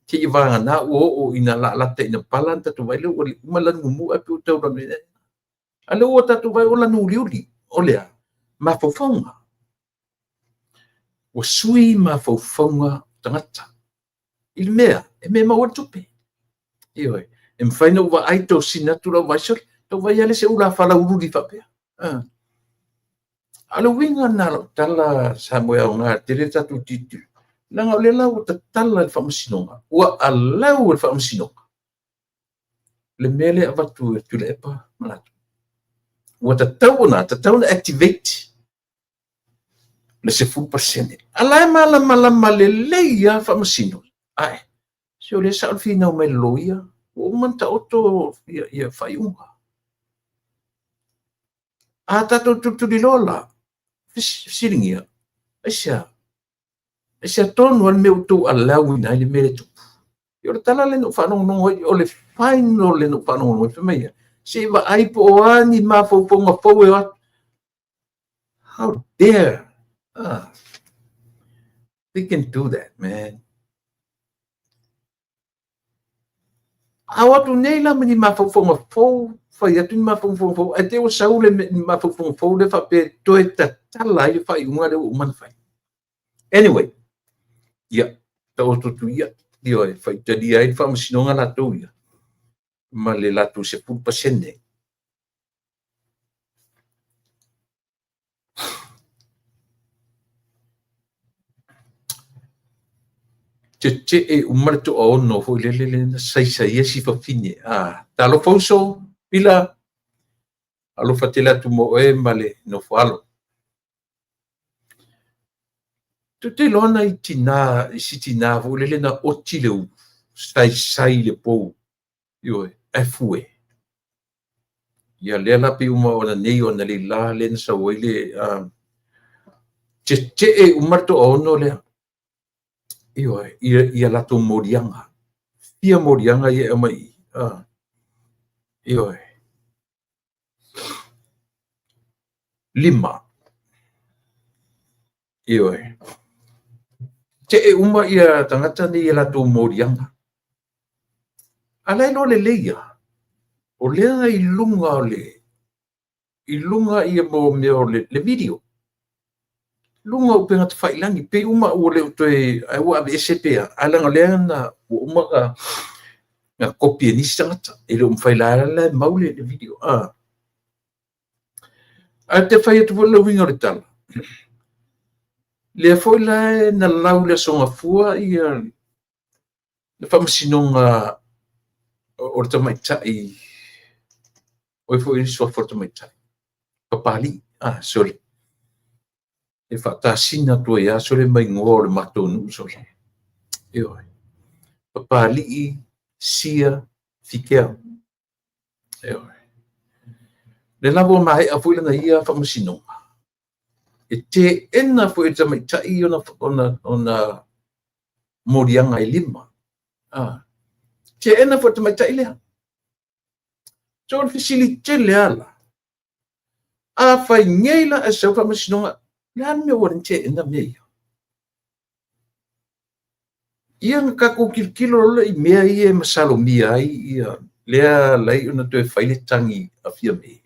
Seia vagana ua oo ina laalata ina pala ona tatou vaai lea ua uma lanu mumu ae pei ua tau lanu enaena. A lea ua tatou vaai ua lanu uliuli. O le a? Mafaufauga. Ua sui mafaufauga o tagata i le mea e mea e maua ai le tupe. Ioe. E mafai ona ou vaai tosina atu lau vaai, sole, tau vaai lea se ulafala uliuli faapea. A o le uiga lena o lau tala Samoa e aoga tele le tatou tilotilo. Leaga o lea la ua tatala e le Faamasinoga, ua allow e le Faamasinoga le mea lea e avatu e Tuilaepa ma latou. Ua tatau ona activate le 10%. A la e malamalama lelei lava Faamasino. Ae, se o lea e sao le finau mai le loia, ua uma ona taoto ia faaiuga. A tatou tulituliloa la, fesiligia, aisea? Aisea tonu lava le mea ua outou allow ina ai le mea lea e tupu? O le tala lea na ou faalogologo ai, o le final lea na ou faalogologo ai, fai mai e, se i vaai po o a ni mafaufauga fou e o atu. How dare they can do that, man. A o atu nei la ma ni mafaufauga fou, fai atu ni mafaufauga fou, ae te i ua sau le mafaufauga fou lea faapea toe tatala ai le faaiuga lea ua uma ona fai. Anyway, ia, taoto atu ia, ioe, faitalia ai le Faamasinoga latou ia, ma le latou 10%. Tetee uma le toaono foi lele lea na saisaia si fafine. Talofa uso, Pila, alofa tele atu mo oe ma le nofo alo. Tou te iloa nai tina, si tina foi lele na oti le ulu, saisai le pou, ioe, ae fue. Ia lea la pei uma ona nei ona lei la lea na sau ai le tetee uma le toaono lea. Ioe, ia latou moliaga. Fia moliaga ia e aumai i i. Ioe. 5. Ioe. Tetee uma ia tagata nei i latou moliaga. A la e iloa lelei lava, o lea i luga o le i luga ia mo mea o le video. Luga o upega tafailagi, pei uma ua le o toe, ai ua aveese pe a, ae leaga o lea na ua uma na kopi e nisi tagata. E le o mafai la la e mau le video. Ae te fai atu foi le uiga o le tala. Lea foi la na lau le Aso Gafua ia le Faamasinoga o le tamaitai, oi foi le suafa o le tamaitai, Papalii, sorry. E faatasina atu ai lava sole mai igoa o le matou nuu sole. Ioe. Papalii Sia Fikea. Ioe. Le lava ua maea foi lana ia Faamasinoga. E teena foi e le tamaitai ona moliaga e 5. Teena foi e le tamaitai lea. So o le fesili tele ala. A fai nei la e sau Faamasinoga, le a le mea ua teena mea ia? Ia na tatou tilotilo loa i mea ia e masalomia ai ia lea lai ona toe fai le tagi a Fiame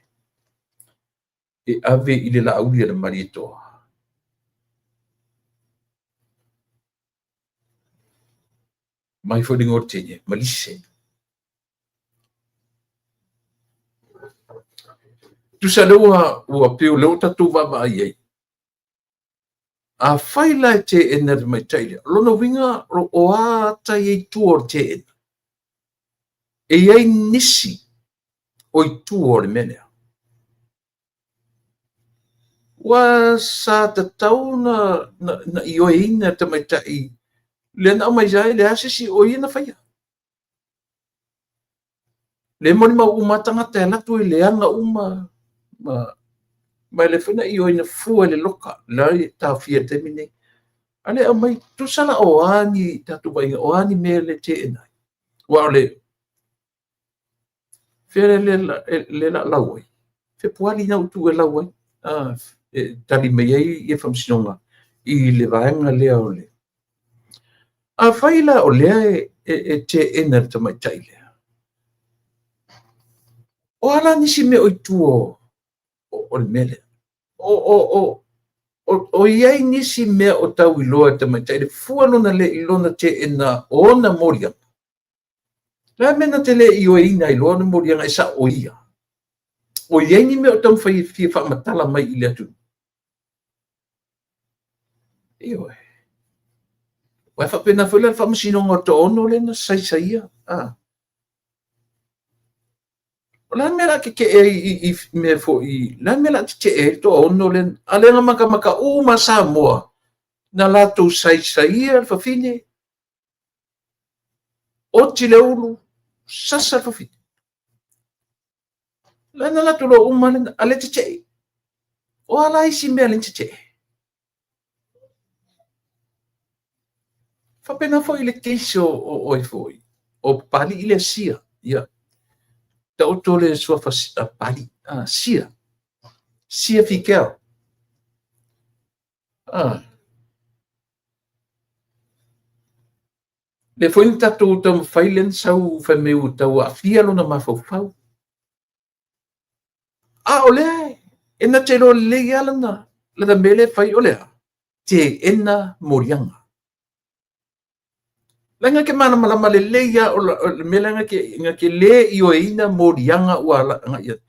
e ave i le laauli a le Malietoa. Mai foi le igoa o le teine, Malise. Tusa lea ua pei o lea ua tatou vaavaai ai. A fai la e teena le tamaitai lea, lona uiga o a ata ia i tua o le teena. E i ai nisi o i tua o le mea lea. Ua sa tatau na ioeina le tamaitai lea na aumai ai le a se isi o ia na faia. Le molimau uma tagata e alu atu e leaga uma. Ma e le foi na ioeina fua i le loka, la e taofia i le taimi lenei. A lea aumai, tusa la o a ni tatou vaaiga, o a ni mea le teena ai. Aua o le fea le o le a lau ai? Fepuari na ua tuu e lau ai, e tali mai ai le Faamasinoga i le vaega lea o le... Afai la o lea e teena e le tamaitai lea, o a la nisi mea o i tua o le mea lea? O i ai nisi mea o tau iloa e le tamaitai le fua lona le i lona teena o ona moliaga? O le a le mea na te le ioeina ai loa ona moliaga e sao o ia? O i ai ni mea o taumafai e fia faamatala mai i le atunuu? Ioe. Aua e faapena foi la le faamasinoga o le toaono lea na saisaia. O le a le mea o le a tetee ai i mea foi, o le a le mea o le a tetee ai le toaono lea, a o lea na matamata uma lava Samoa na latou saisaia le fafine, oti le ulu, sasa le fafine. La na latou iloa uma lena, a le tetee. O a la isi mea le tetee? Faapena foi i le case o ai foi, o Papalii lea Sia. Ia, taoto le suafa Papalii, Sia. Sia Fikel. Lea foi na tatou taumafai lea na sau fai mai ua tau aafia lona mafaufau. A o lea e na te iloa lelei lava lana mea lea e fai, o le a? Teena moliaga. Leaga ke malamalama lelei lava o le mea lea na te le ioeina moliaga ua agai i ai.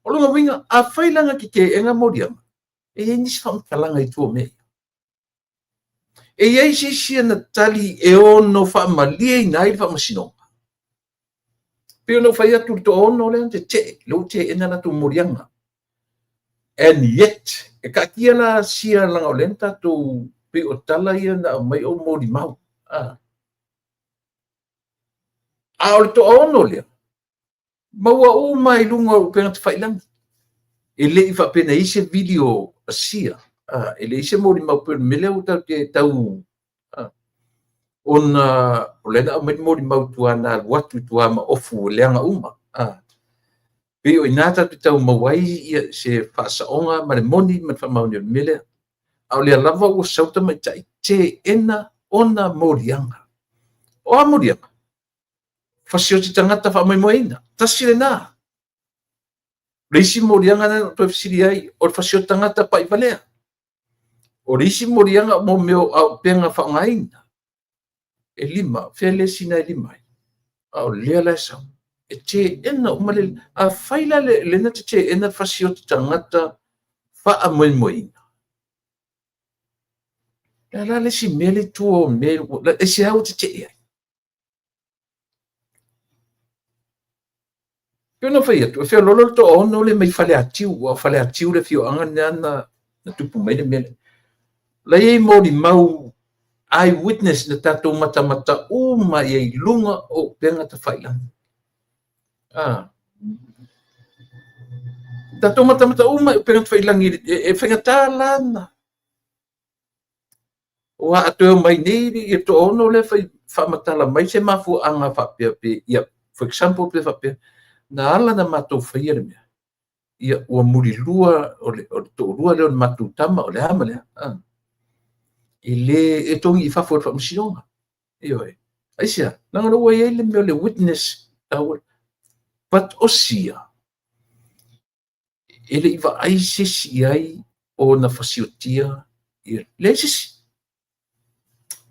O lona uiga, afai la na te teena moliaga, e i ai nisi faamatalaga i tua o mea ia. E i ai se isi ana tali e ono faamalieina ai le faamasinoga. Pei ona ou fai atu i le toaono lea na tetee, lea ua teena latou moliaga. And yet, e taatia la sia leaga o lea na tatou, pei o tala ia na aumai o molimau. A o le toaono lea, maua uma i luga o upega tafailagi. E le i faapea na i ai se video a Sia, e leai se molimau pei o le mea lea ua tatou te tau, ona o lea na aumai le molimau i tua na alu atu i tua ma ofu e leaga uma. Pei o i ina tatou te tau maua ai se faasaoga ma le moni ma le faamaoni o le mea lea. A o lea lava ua sau tamaitai teena ona moliaga. O a moliaga? Fasioti tagata faamoemoeina. Tasi lena. O le isi moliaga lena na toe fesili ai, o le fasioti tagata paivalea. O le isi moliaga mo mea o auupega faaaogaina. E lima, fea le isi na e lima ai? A o lea la e sau. E teena uma le... Afai la le na te teena fasioti tagata faamoemoeina, le a la le isi mea le tua o mea, e se a ua tetee ai? Pei ona fai atu, e feoloolo le toaono lea mai Faleatiu, aua o Faleatiu le afioaga lena na tupu mai le mea lea. La e i ai molimau eyewitness na tatou matamata uma i ai i luga o upega tafailagi. Tatou matamata uma i upega tafailagi e faigata la na. Aua a toe omai nei le toaono lea fai faamatala mai se mafuaaga faapea pe, ia, for example pe faapea, na ala na matou faia le mea, ia ua mulilua o le toalua lea o le matou tama o le a ma le a. E le e togi i fafo e le faamasinoga. Ioe. Aisea, leaga ua i ai le mea o le witness taua. But o Sia, e le i vaai se isi i ai o na fasiotia. Leai se isi.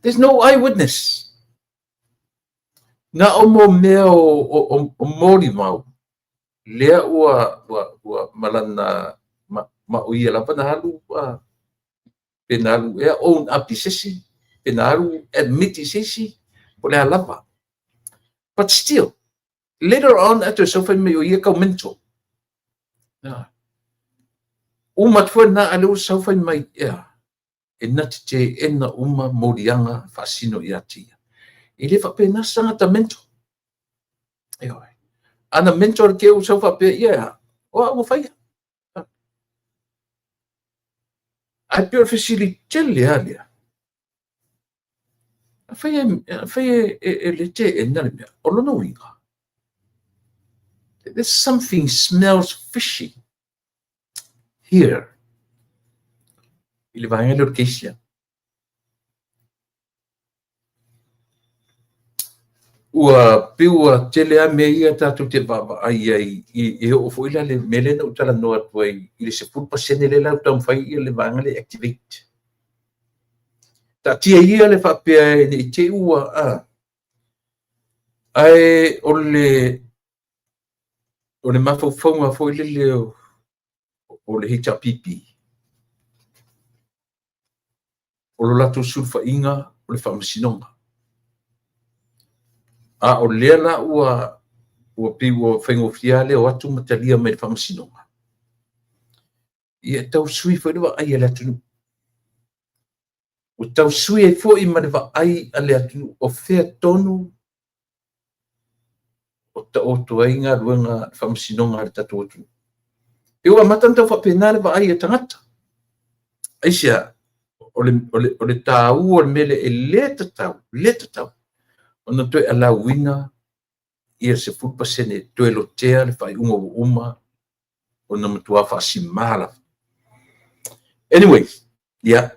There's no eyewitness. Na o mo mea o molimau, lea ua malana ma o ia lava na alu pe na alu ea own up i se isi, pe na alu admit i se isi, po o le a lava. But still, later on ae toe sau fai mai o ia tau mental. Uma atu foi lena a lea ua sau fai mai ea, e na te teena uma moliaga faasino ia te ia. E le faapena se tagata mental. Ioe. Ana mental ke ua sau faapea, ia, o au na faia. Ae pei o le fesili tele lava lea, afai e le teena le mea, o lona uiga, there's something smells fishy here i le vaega lea o le case lea. Ua pei ua tele lava mea ia tatou te vaavaai ai e oo foi la i le mea lea na ou talanoa atu ai i le 10% lea la ua taumafai le vaega lea e activate. Taatia ia le faapea ne i te i ua ae o le mafaufauga foi lele o le HRPP, o lo latou sulufaiga o le faamasinoga. A o lea la ua pei ua faigofie lava le o atu ma talia mai le faamasinoga, ia e tau sui foi le vaai a le atunuu. Ua tau sui ai foi ma le vaai a le atunuu o fea tonu o taoto ai galuega faamasinoga a le tatou atunuu. E ua amata ona tau faapena le vaai a tagata. Aisea? O le taua o le mea lea e le tatau, le tatau ona toe alauina ia le 10% toe lotea le faaiuga ua uma ona matua faasimā lava. Anyway, ia,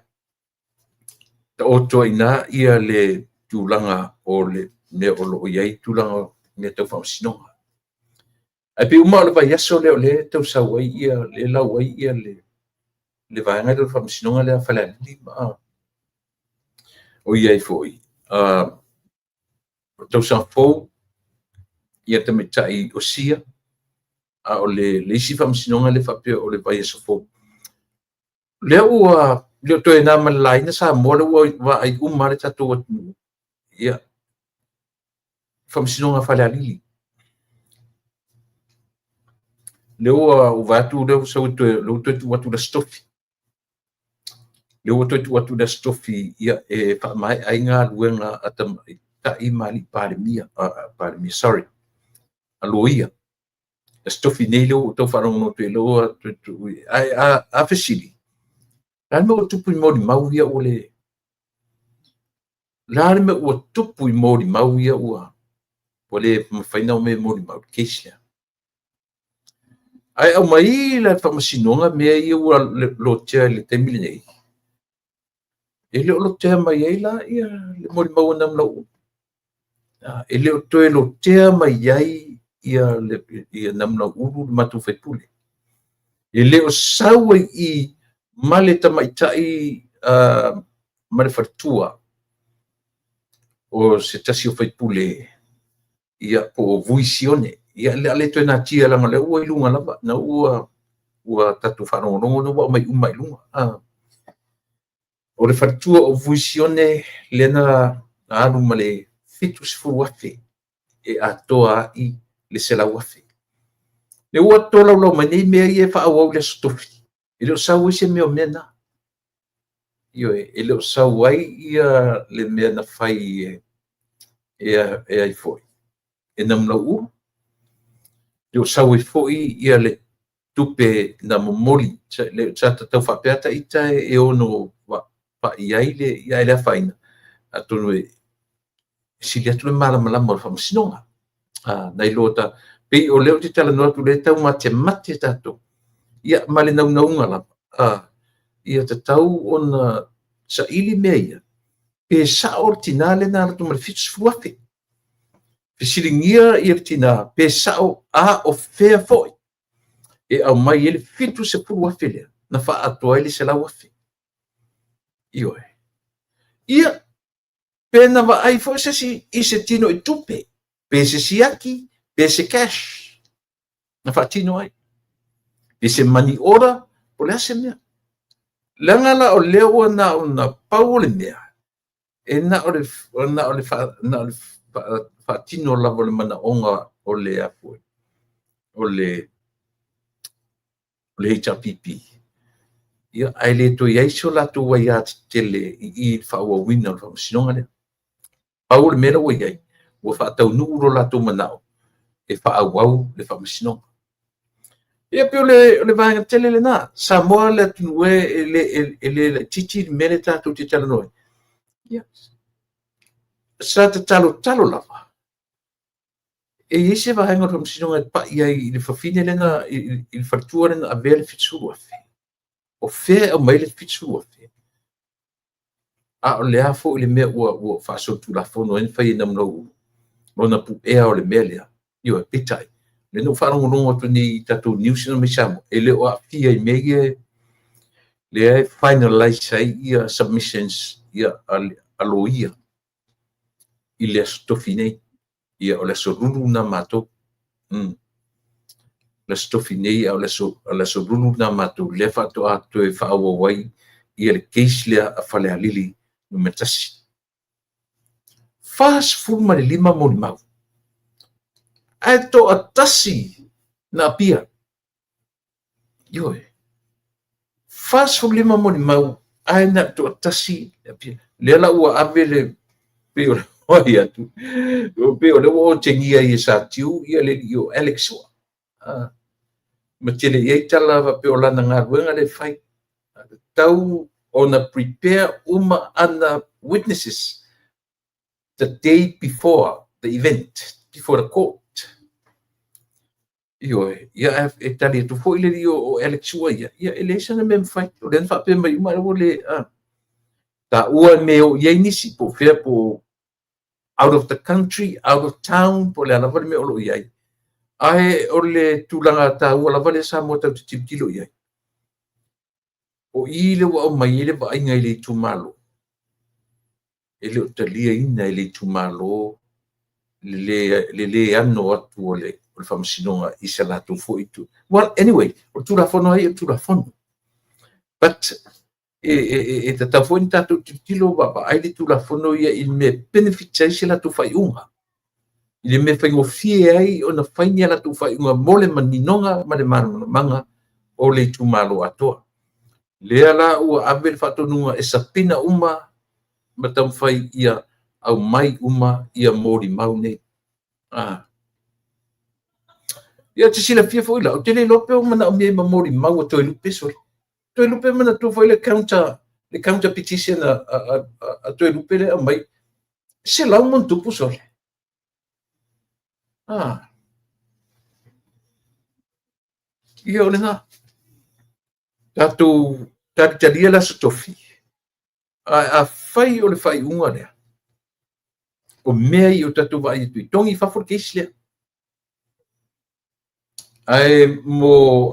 taoto ai i ina ia le tulaga o le mea o lo o i ai tulaga o mea tau faamasinoga. Ae pei uma o le vaiaso lea o lea e tau sau ai ia, lea e lau ai ia le vaega lea o le faamasinoga lea a Falealili ma o i ai foi o tausaga fou ia tamaitai o Sia, a o le isi faamasinoga lea faapea o le vaiaso fou. Lea ua le o toe na ma le laina Samoa, lea ua vaai uma lava le tatou atunuu ia faamasinoga a Falealili. Lea ua ou vaai atu lea ua sau e toe, lea ua toe tuu atu i le Aso Tofi. Lea ua toe tuu atu i le Aso Tofi ia, e faamaea ai galuega a tamaitai ma alii Palemia, Palemia, sorry, a loia. Aso Tofi nei lea ua ou tau faalogologo atu i ai, lea ua toe tuu i... Ae a fesili, o le a le mea ua tupu i molimau ia ua le... O le a le mea ua tupu i molimau ia ua le mafai ona omai e molimau i le case lea? Ae aumai la i le faamasinoga mea ia ua lotea i le taimi lenei, e le o lotea mai ai la ia le molimau a Namulauulu. E le o toe lotea mai ai ia Namulauulu le matou faipule. E le o sau ai i ma le tamaitai ma le faletua o se tasi o faipule, ia po o Vui Sione. Ia o le a le toe natia leaga o lea ua i luga lava, na ua tatou faalogologo na ua aumai uma i luga. O le faletua o Vui Sione lea na alu ma le 70,000 e atoa ai le 100,000. Lea ua tolaulau mai nei mea ia e faaauau i le Aso Tofi, e le o sau ai se mea o mea na. Ioe, e le o sau ai ia le mea na fai e ai foi, e Namulauulu, e le o sau ai foi ia le tupe na momoli, sa tau faapea ta ita e ono pai ai le, ia ae le afaina, atonu e sili atu le malamalama o le faamasinoga. Nai lo ta, pei o lea ou te talanoa atu o lea e taumatemate tatou, ia ma le naunauga lava, ia tatau ona saili mea ia, pe sao le tina lea na alu atu ma le 70,000. Fesiligia ia le tina pe sao a o fea foi e aumai ai le 70,000 lea na faaatoa ai le 100,000. Ioe. Ia, pe na vaai foi se isi i se tino i tupe, pe se siaki, pe se cash na faatino ai, pe se money order, po o le a se mea. Leaga la o lea ua na o na pau o le mea, e na o le faatino lava o le manaoga o le a o le HRPP, ia, ae le toe i ai so latou aia tetele i i le faaauauina o le faamasinoga lea. Pau o le mea la ua i ai, ua faataunuu lo latou manao e faaauau le faamasinoga. Ia pei o le vaega tele lena. Samoa le atunuu e le laitiiti le mea lea tatou te talanoa ai. Ia, sa tatalotalo lava e i ai se vaega o le Faamasinoga e pai ai i le fafine lea na, i le faletua lea na avea le $70,000. O fea e aumai ai le $70,000? A o le a foi le mea ua faasolitulafono ai ona fai e Namunauulu lona puea o le mea lea. Ioe, peitai, lea na ou faalogologo atu nei i tatou news ia mai Samoa, e le o aafia i mea ia lea e finalize ai ia submissions ia a loia i le Aso Tofi nei. Ia, o le Aso Lulu lena matou. Le Aso Tofi nei, a o le Aso Lulu lena matou, lea faatoa toe faaauau ai ia le case lea a Falealili Nu.1. 45 molimau, ae toatasi na apia. Ioe. 45 molimau, ae na toatasi na apia. Lea la ua ave le pei o le fai atu, pei o lea ua otegia ai e Satiu ia le alii o Alex Sua. Ma tele i ai tala faapea o lana galuega lea e fai. Tau ona prepare uma ana witnesses the day before the event, before the court. Ioe, ia e tali atu foi le alii o Alex Sua ia, ia e leai sana mea mafai. O lea na faapea mai uma ua le taua me o i ai nisi, po o fea, po out of the country, out of town, po o le a lava le mea o lo o i ai. Ae o le tulaga taua lava lea Samoa tatou te tilotilo i ai. O i lea ua aumai ai le vaaiga i le itumalo, e le o taliaina e le itumalo le le ano atu o le Faamasinoga i se latou foi itu. Well, anyway, o le Tulafono ai o le Tulafono. But e tatau foi ni tatou tilotilo vaavaai le Tulafono ia i le mea benefit ai se latou faaiuga. I le mea faigofie ai ona fai ni a latou faaiuga mo le maninoga ma le malamalamaga o le itumalo atoa. Lea la ua ave le faatonuga e sapina uma ma taumafai ia aumai uma ia molimau nei. Ia te silafia foi la, ou te le iloa pe o manaomia ai ma molimau a Toelupe sole. Toelupe manatua foi le counter petition a Toelupe le aumai 100 ma tupu sole. Ia o lena. Tatou talitalia le Aso Tofi. A fai o le faaiuga lea, o mea ia o tatou vaai atu i togi i fafo le case lea. Ae mo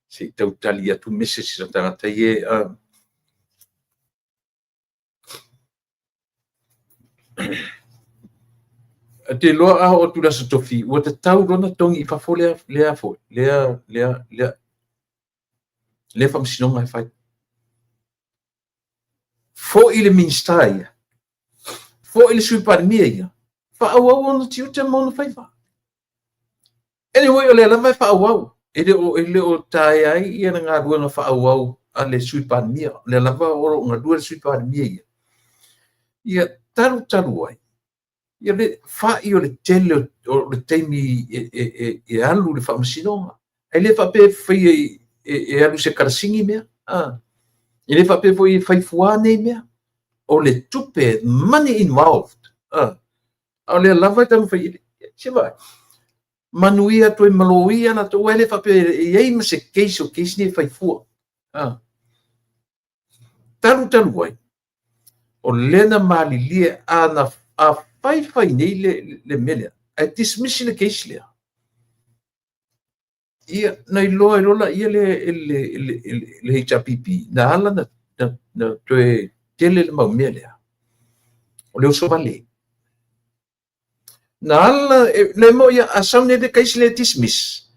se i tau tali atu message a tagata ia. Te iloa a oo atu i le Aso Tofi, ua tatau loa ona togi i fafo lea foi, lea faamasinoga e fai. Foi le Minisita ia, foi le Sui Palemia ia, faaauau ona tiute ma ona faiva. Anyway, o lea lava e faaauau. E le o taea ai ia le galuega faaauau a le Sui Palemia. O lea lava o lo o galue le Sui Palemia ia. Ia talu talu ai, ia le fai o le tele o le taimi e alu le faamasinoga. E le faapea e faia e alu se kalasini mea. E le faapea foi e fai fuā nei mea. O le tupe, money involved. A o lea lava e taumafai. Se vaai. Manuia atu ai ma loia latou, e le faapea e i ai ma se case o case nei e fai fua. Talu talu ai, o lea na malilie a fai fai nei le mea lea, ae dismiss le case lea. Ia, na iloa ai loa lea le HRPP, na ala na toe tele le mau mea lea, o le oso vale. Na ala, le mo ia, a sau nei le case lea dismiss,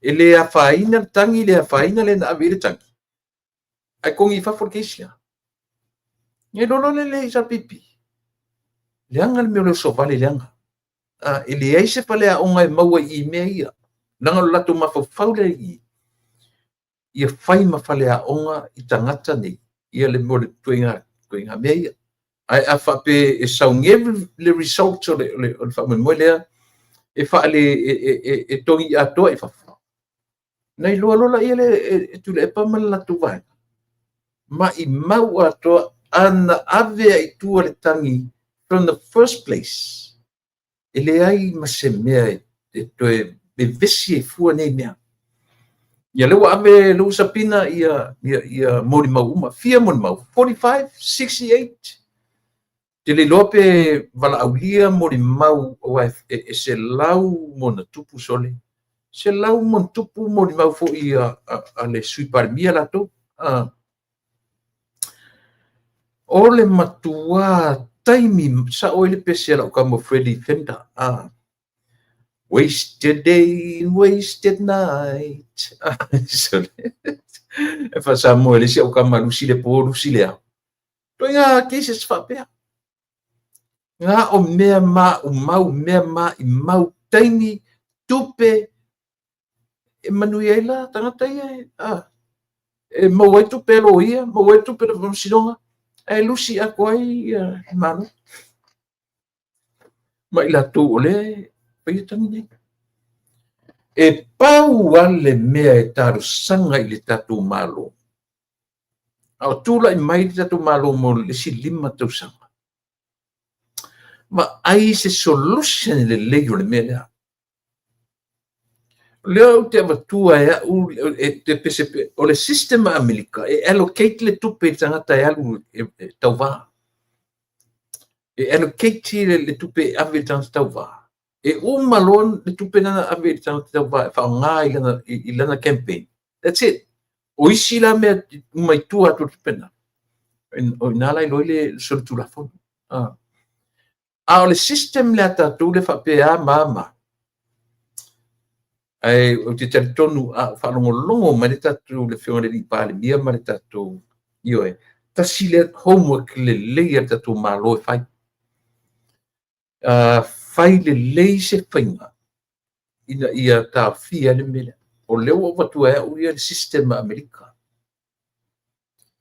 e le afaina le tagi, le afaina le na ave i le tagi, ae togi i fafo le case lea. Na iloa loa lea e le HRPP, leaga le mea o le oso vale leaga. E leai se faleaoga e maua i mea ia, leaga o le latou mafaufau lea i i, ia fai ma faleaoga i tagata nei, ia le mea o le ituaiga mea ia. Ae a faapea e saunia le result o le faamoemoe lea, e faale e togi atoa i fafo. Na iloa loa lea e Tuilaepa ma le latou vaega, maimau atoa ana ave ai i tua le tagi from the first place, e leai ma se mea e toe vevesi ai fua nei mea. Ia lea ua ave, lea ua subpoena ia molimau uma. Fia molimau? 45, 68. Te le iloa pe valaaulia molimau aua e 100+, sole. 100+ molimau foi a le Sui Palemia latou. O le matua taimi sao ai le pese a lau tama Freddie Fender. Wasted day and wasted night. E faasamoa e le isi au tama, lusi le po, lusi le ao. Ituaiga cases faapea. Na o mea maumau, mea maimau, taimi, tupe, e manuia ai la tagata ia, e maua ai tupe a loia, maua ai tupe a le faamasinoga, ae lusi atoa ai le Malo. Ma i latou o lea e faia tagi nei. E pau lava le mea e talosaga i le tatou Malo, a o tulai mai le tatou Malo mo le isi 5 tausaga, vaai se solution lelei o le mea lea. O lea ou te avatua e au e te pese, o le system a Amerika e allocate le tupe i le tagata e alu e tauva. E allocate le tupe e ave i le tagata tauva. E uma loa le tupe lena ave i le tagata tauva e faaaoga i lana campaign. That's it. O isi la mea uma i tua atu o le tupe lena, o ina la iloa ai le solitulafono. A o le system lea tatou le faapea ma ma. Ae ou te talitonu a faalogologo mai le tatou le afioga i le Palemia ma le tatou, ioe, tasi lea homework lelei a le tatou Malo e fai. Fai lelei se faiga ina ia taofia le mea lea. O lea ua ou avatua e au ia le system a Amerika.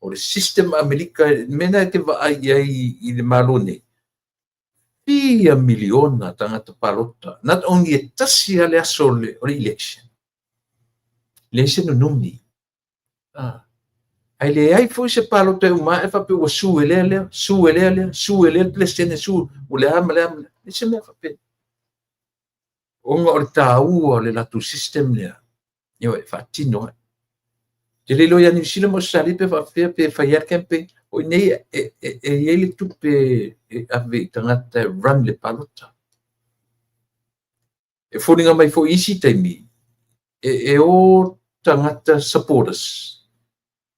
O le system a Amerika, mea na e te vaai i ai i le Malo nei, fia miliona tagata palota. Not only e tasi lava le aso o le election, leai se nunumi. Ae leai foi se palota e uma ae faapea ua sue lea lea, sue lea lea, sue lea le Peresetene, sue ua le a ma le a ma le a. Leai se mea faapea. Ona o le taua o le latou system lea, ioe, e faatino ai. Te le iloa ia Niu Sila ma Ausetalia pe faapefea pe fai ai le campaign. O i nei e i ai le tupe e ave i tagata e run le palota. E foliga mai foi i isi taimi, e o tagata supporters,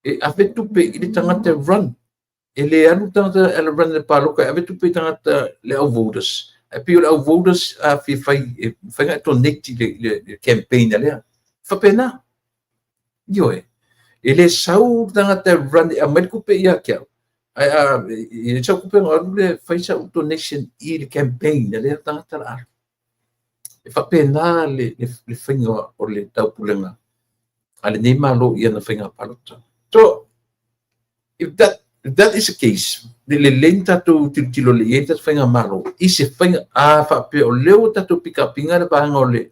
e ave tupe i le tagata e run. E le alu tagata e run le palota e ave tupe i tagata le au voters. Ae pei o le au voters a fia fai, e mafai ona e donate i le campaign a lea. Faapena. Ioe. E le sau le tagata e run e aumai le tupe ia te au. Ae a i ai sau tupe ona alu lea fai sau donation i le campaign a lea tagata la alu. E faapena le faiga o le taupulega a lenei Malo i ana faiga palota. So, if that is the case, le lelei ni tatou tilotilo le i ai tatou faiga Malo i se faiga a faapea o lea ua tatou pikapiga le vaega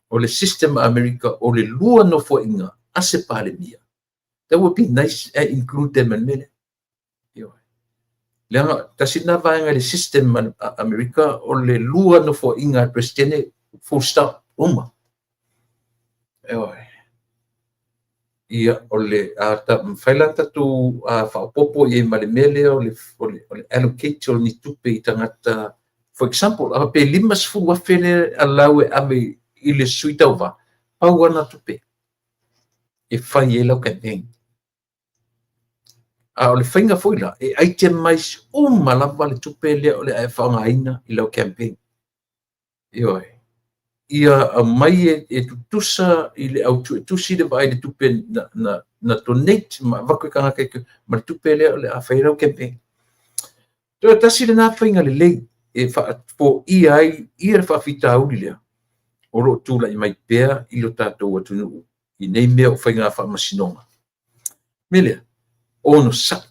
o le system a Amerika o le lua nofoaiga a se Palemia. That would be nice and include them in mea lea. Leaga tasi lena vaega i le system a Amerika o le lua nofoaiga a le Peresetene, full stop, uma. Ioe. Ia, o le a ta mafai la tatou faaopoopo i ai ma le mea lea o le allocate o ni tupe i tagata. For example, a pe 50,000 le allow e ave i le sui tauva, Pau ana tupe e fai ai lau campaign. A o le faiga foi la, e itemize uma lava le tupe lea o le a e faaaogaina i lau campaign. Ioe. Ia aumai e tutusa i le au suetusi le vaai i le tupe na donate ma avatu e tagata ma le tupe lea o le a fai ai lau campaign. Toe tasi lena faiga lelei e faafoia ai ia le faafitauli lea o lo o tulai mai pea i lo tatou atunuu i nei mea o faiga faamasinoga. Mea lea, onosai,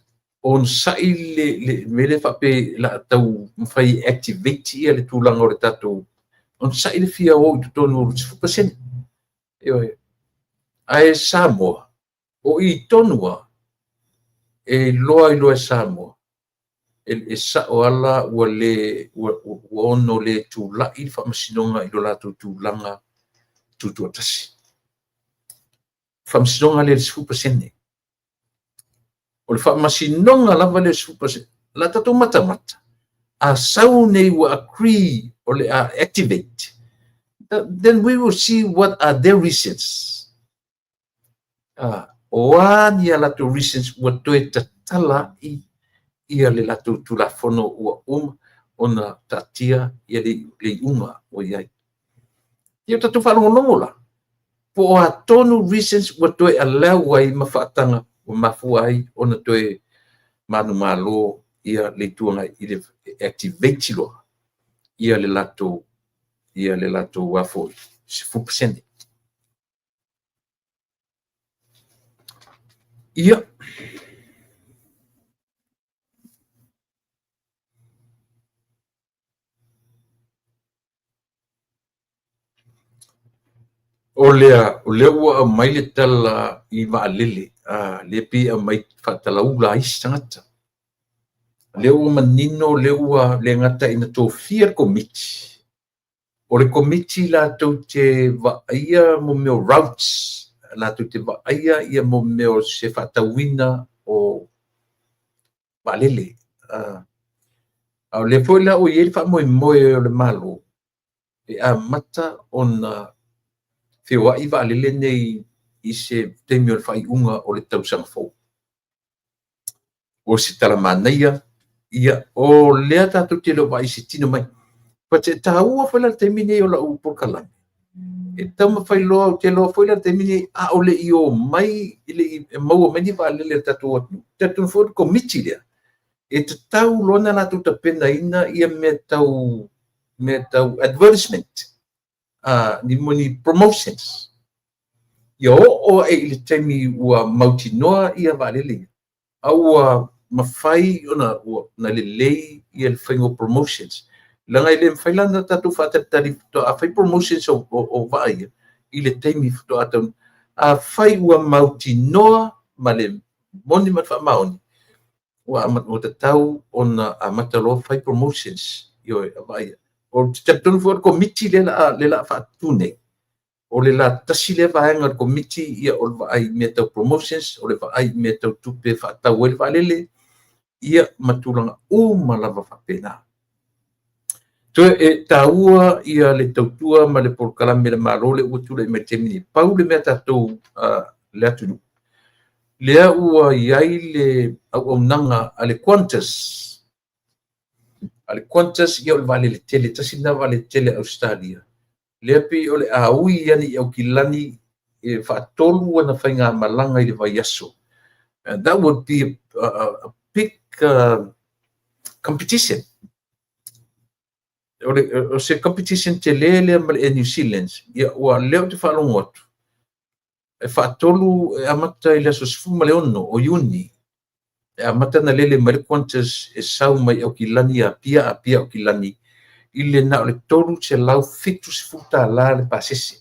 onosai le mea lea faapea o le a taumafai e activate ia le tulaga o le tatou, onosai le fia o i totonu o le 10%. Ioe. Ae Samoa, o i tonu lava, e iloa iloa e Samoa, e sao ala ua le ua ono le tulai le faamasinoga i lo latou tulaga tutoatasi. Faamasinoga lea i le 10%. O le faamasinoga lava lea 10%. La tatou matamata, a sau nei ua agree o le a activate, then we will see what are their reasons. O a ni a latou reasons ua toe tatala i ia le latou Tulafono ua uma ona taatia ia le iuga ua i ai. Ia tatou faalogologo la, po o a tonu reasons ua toe allow ai ma faataga ua mafua ai ona toe manumalo ia le Itu Agai i le activate loa ia le latou 10%. Ia, o lea ua aumai le tala i vaalele, lea pei e aumai faatalaula ai isi tagata. O lea ua manino, o lea ua le gata ina tofia le komiti, o le komiti latou te vaaia mo mea o routes, latou te vaaia ia mo mea o se faatauina o vaalele. A o lea foi la ua i ai le faamoemoe o le Malo e amata ona feoai vaalele nei i se taimi o le faaiuga o le tausaga fou. O se tala manaia, ia, o lea tatou te le o vaai i se tino mai. But e taua foi la le taimi nei o lau polokalame, e taumafai loa, ou te iloa foi la le taimi nei, a o le i o mai, e le i maua mai ni vaalele a le tatou atunuu. E talitonu foi o le komiti lea, e tatau loa ona latou tapenaina ia mea tau advertisement, ni promotions, ia oo ae i le taimi ua mautinoa ia vaalele ia, a ua mafai ona lelei ia le faiga o promotions. Leaga e le mafai la ona tatou faatalitali faatoa fai promotions o vaa ia i le taimi faatoa taunuu. Afai ua mautinoa ma le moni ma le faamaoni, ua tatau ona amata loa fai promotions ioe, a vaa ia. Ou te talitonu foi o le komiti lea o le a faatu nei, o le la tasi lea vaega o le komiti, ia o le vaai i mea tau promotions, o le vaai i mea tau tupe e faatau ai le vaalele, ia ma tulaga uma lava faapena. Toe e taua ia le tautua ma le polokalame a le Malo lea ua tulai mai i le taimi nei. Pau le mea tatou le atunuu, lea ua i ai le auaunaga a le Qantas. A le Qantas, ia o le vaalele tele, tasi lena vaalele tele a Ausetalia, lea pei o le a ui ane i Aukilani e faatolu ana faigamalaga i le vaiaso. And that would be a big competition. O se competition tele lea ma le Air New Zealand, ia ua lea ou te faalogo atu, e faatolu e amata i le aso 16 o Iuni, e amata ona lele mai le Qantas e sau mai Aukilani, Apia, Apia, Aukilani, i le na o le $370 le pasese.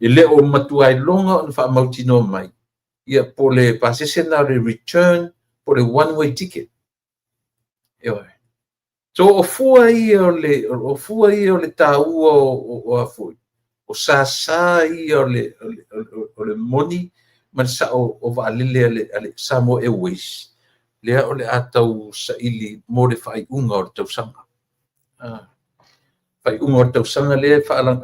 E le o matua iloga ona faamautinoa mai, ia po le pasese na o le return, po le one way ticket. Ioe. So o fua ia o le, o fua ia o le taua o a foi, o sasa ia o le moni ma le sao o vaalele a le Samoa Airways, lea o le a tau saili mo le faaiuga o le tausaga. Faaiuga o le tausaga lea e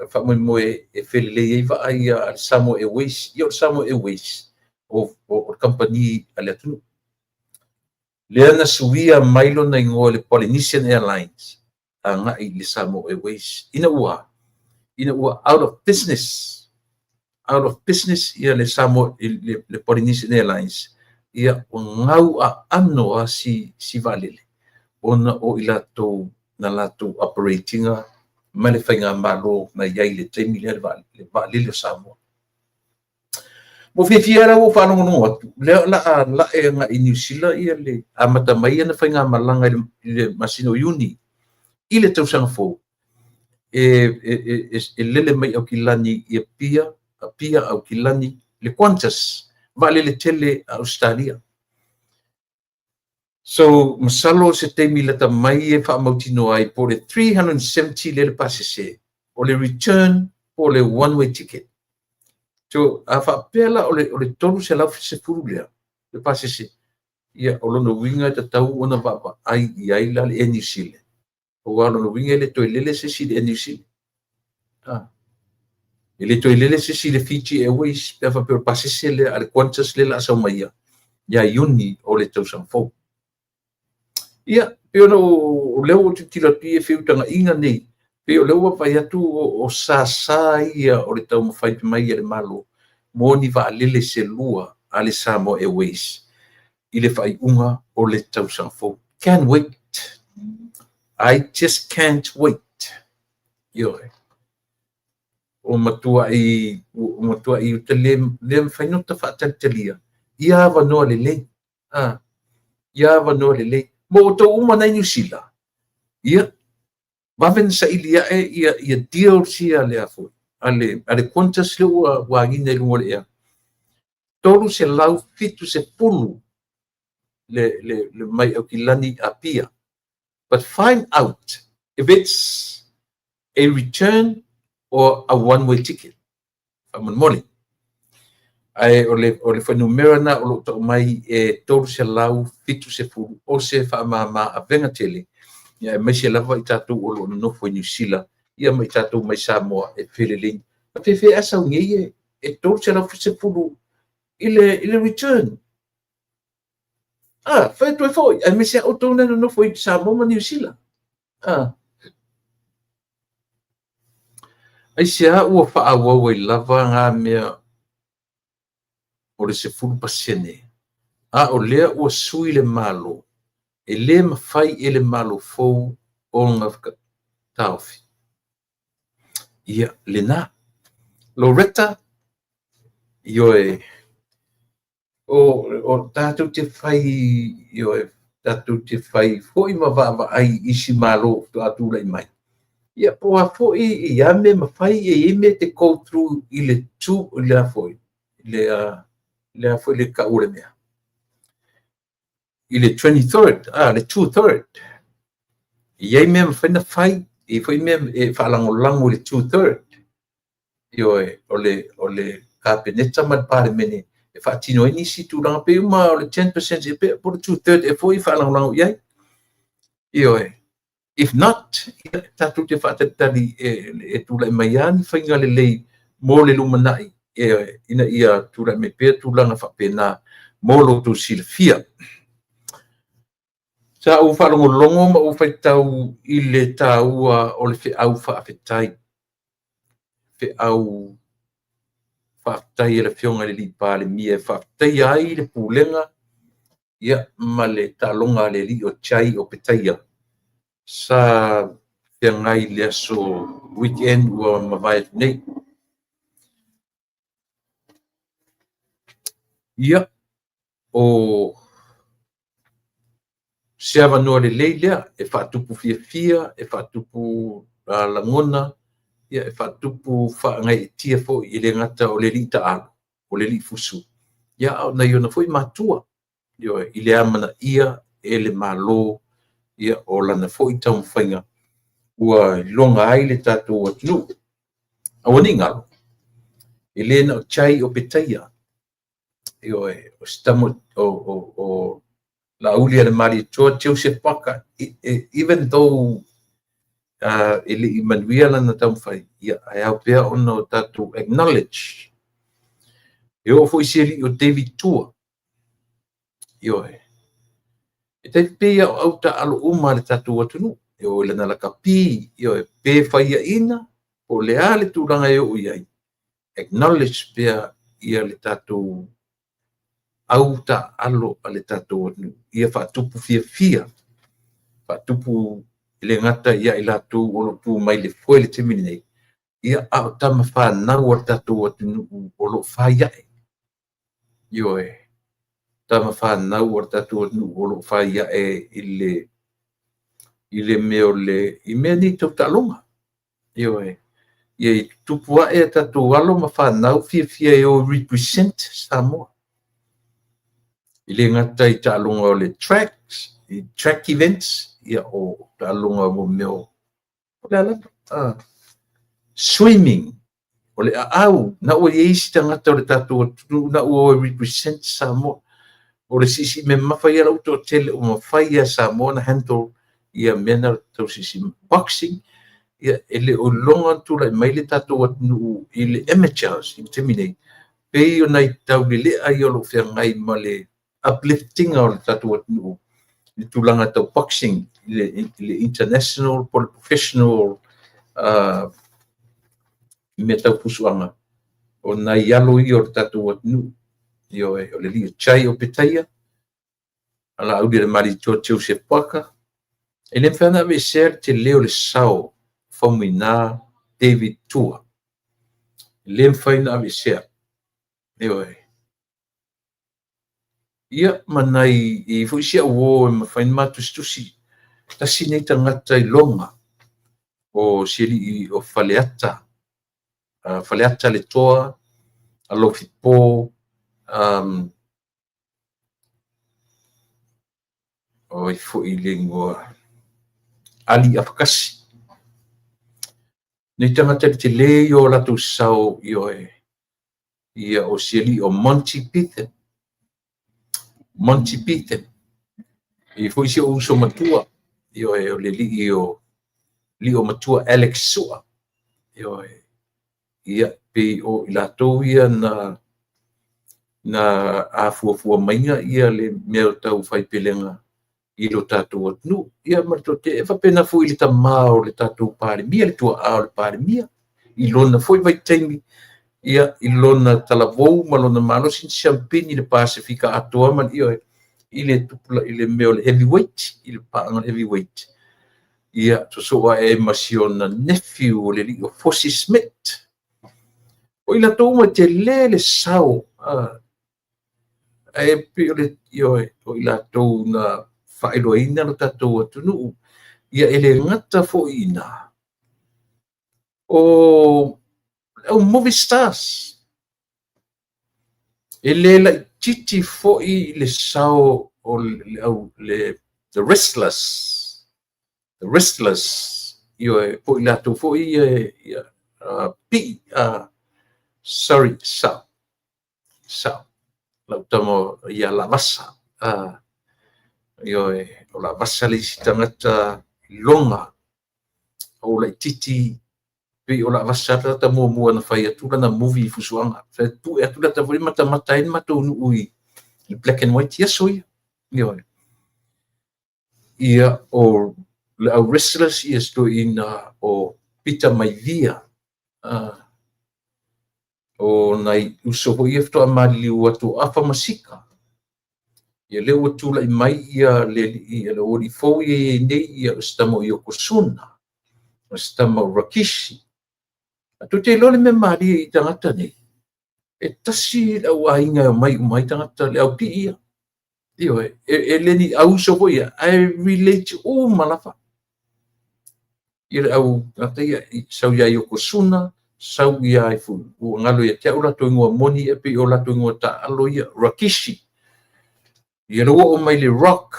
faamoemoe e felelei ai vaa ia a le Samoa Airways. Ia o le Samoa Airways o le kamupani a le atunuu. Lea na suia mai lona igoa i le Polynesian Airlines agai i le Samoa Airways ina ua out of business ia le Samoa le Polynesian Airlines. Ia ua gau aano a si vaalele ona o i latou na latou operate ina ma le faigamalo na i ai i le taimi lea le vaalele o Samoa. Ua fiafia la ua faalogologo atu lea o le a lae agai i Niu Sila ia le amata mai ana faigamalaga i le masina o Iuni i le tausaga fou e lele mai Aukilani i Apia, Apia Aukilani, le Qantas, vaalele tele a Ausetalia. So masalo se taimi lata mai e faamautinoa ai po o le 370 lea le pasese, o le return po o le one way ticket. So a faapea la o le 310 lea le pasese, ia o lona uiga e tatau ona vaavaai i ai la le Air New Zealand. Aua o lona uiga e le toe lele se isi i le Air New Zealand. Ah. E le toe lele se isi i le Fiji Airways pe a faapea o le pasese lea a le Qantas lea o le a sau mai ia Iuni o le tausaga fou. Ia, pei ona o lea ua tilotilo atu i feutagaiga nei, pei o lea ua vaai atu o sasa ia o le taumafai mai e le Malo mo ni vaalele se lua a le Samoa Airways i le faaiuga o le tausaga fou. Can't wait. I just can't wait. Ioe. O matuai uta le mafai ona faatalitalia ia avanoa lelei. Ah, ia avanoa lelei. Mo outou uma nai Niu Sila, ia, vave na saili ae ia deals ia lea foi a le Qantas lea ua agina i luga o le ea. 370 le mai Aukilani Apia. But find out if it's a return or a one-way ticket. Faamolemole. Ae o le fuainumera na o lo o tau mai e 370 o se faamama avega tele. Ia aemaise lava i tatou o lo o nonofo i Niu Sila, ia ma i tatou mai Samoa e felelei. A fefe a sau nei e 370 i le return. Ah, fai atu ai foi, aemaise a outou na nonofo i Samoa ma Niu Sila. Ah. Aisea ua faaauau ai lava ngā mea o le 10%, a o lea ua sui le Malo, e le mafai e le Malo fou ona taofi. Ia, lena. Loretta, ioe, o tatou te fai, ioe, tatou te fai foi ma vaavaai i isi Malo faatoa tulai mai. Ia, po a foi ia mea mafai e i ai mea te go through i le tu, i le a foi, le a foi le tau o le mea. I le 23rd, ah, le 2/3. E i ai mea mafai na fai, e i ai foi mea e faalagolago i le 2/3. Ioe, o le Kapeneta ma le Palemene e faatino ai nisi tulaga pe uma o le 10% e pe po o le 2/3 e foi faalagolago i ai. Ioe. If not, ia, tatou te faatalitali e tulai mai lava ni faiga lelei mo le lumanai e, ina ia tulai mai pea tulaga faapena mo lo outou silafia. Sa ou faalogologo ma ou faitau i le taua o le feau faafetai. Feau faafetai e le Afioga i le Alii Palemia e faafetaia ai le pulega ia ma le taaloga a le alii o Jai Opetaia sa feagai i le aso weekend ua mavae atu nei. Ia, o se avanoa lelei lea e faatupu fiafia, e faatupu lagona, ia e faatupu faagaeetia foi e le gata o le alii taalo, o le alii fusu, ia a o nai ona foi matua, ioe, i le amanaia e le Malo ia o lana foi taumafaiga ua iloga ai le tatou atunuu. Aua ne i galo, e le na o Jai Opetaia, ioe, o se tama o Laauli a le Malietoa Joseph Parker, even though E le i manuia lana taumafai, ia, ae ao pea ona o tatou acknowledge. E oo foi si alii o David Tua. Ioe. E tai pei o au taalo uma a le tatou atunuu. E oo i lana lakapi, ioe, pe faiaina, po o le a le tulaga e oo i ai, acknowledge pea ia le tatou au taaalo a le tatou atunuu. Ia faatupu fiafia, faatupu e le gata ia i latou o lo o tu mai le foe i le taimi lenei, ia, a o tama fanau a le tatou atunuu o lo o fai ae. Ioe, tama fanau a le tatou atunuu o lo o fai ae i le mea o le, i mea nei tau taaloga. Ioe, ia i tutupu ae a tatou alo ma fanau fiafia e o represent Samoa. E le gata i taaloga o le tracks, i track events, ia o taaloga mo mea o le a lava, swimming, o le aau, na ua i ai isi tagata o le tatou atunuu na ua o represent Samoa. O le siisii mamafa ia lau toatele ua mafai e Samoa na handle ia mea na tau siisii. Boxing, ia e le o iloga ona tulai mai le tatou atunuu i le amateurs i le taimi nei, pei ona i taulelea ia o lo o feagai ma le uplifting o le tatou atunuu i le tulaga tau boxing, i le international po o le professional mea tau fusuaga, o nai alo ia o le tatou atunuu. Ioe, o le alii o Jai Opetaia, Laauli a le Malietoa Joseph Parker. E le mafai ona aveesea le tele o le sao Faumuina David Tua. E le mafai ona aveesea. Ioe. Ia, ma nai e i ai foi si au uo e mafai ona ma tusitusi. Tasi nei tagata iloga o si alii o Faleata, Faleata le Toa, Alofipo, o ai foi le igoa, Ali Afakasi. Nei tagata i le tele ia o latou sao, ioe, ia o si alii o Monty Python. Monty Python. E foi si ou uso matua, ioe, o le alii o lio matua Alex Sua. Ioe. Ia, pei o i latou ia na afuafua maiga ia le mea o tau faipelega i lo tatou atunuu. Ia ma le toatele, e faapena foi i le tamā o le tatou Palemia, le tuaa o le Palemia, i lona foi vaitaimi, ia, i lona talavou ma lona malosi na siampini i le Pasefika atoa ma, ioe, i le tupula, i le mea o le heavyweight, i le paaga o le heavyweight. Ia, sosoo ae ai ma si ona nephew o le alii o Fosi Smith. O i latou uma e tele le sao, ae pei o le, ioe, o i latou na faailoaina lo tatou atunuu. Ia e le gata foi i ina, o le au movie stars, e le laitiiti foi le sao o le au le the wrestlers, the wrestlers, ioe, po i latou foi ia, ia pii, sorry, sao, sao, lau tama ia Lavasa, ioe, o Lavasa le isi tagata iloga o laitiiti, pei o Lavasa tagata muamua na fai atu lana movie i fusuaga. Fai pue atu lata foi matamata ai le matou nuu i black and white i aso ia. Ioe. Ia, o le au wrestlers ia toeaina o Peter Maivia, o nai uso foi ia faatoa maliliu atu o Afa Masika. Ia lea ua tulai mai ia le alii, le alii fou ia i ai nei, ia o se tama o Yokozuna, o se tama o Rikishi. A tou te iloa le mea malie i tagata nei, e tasi le au aiga e omai uma ai tagata, le au pii ia. Ioe, e le ni auso foi ia, ae relate uma lava. Ia le au tagata ia, sau ia Yokozuna, sau ia ai foi, ua galo ia te au latou ingoa moni, e pei o latou ingoa taalo ia, Rikishi. Ia le ua oo mai le Rock,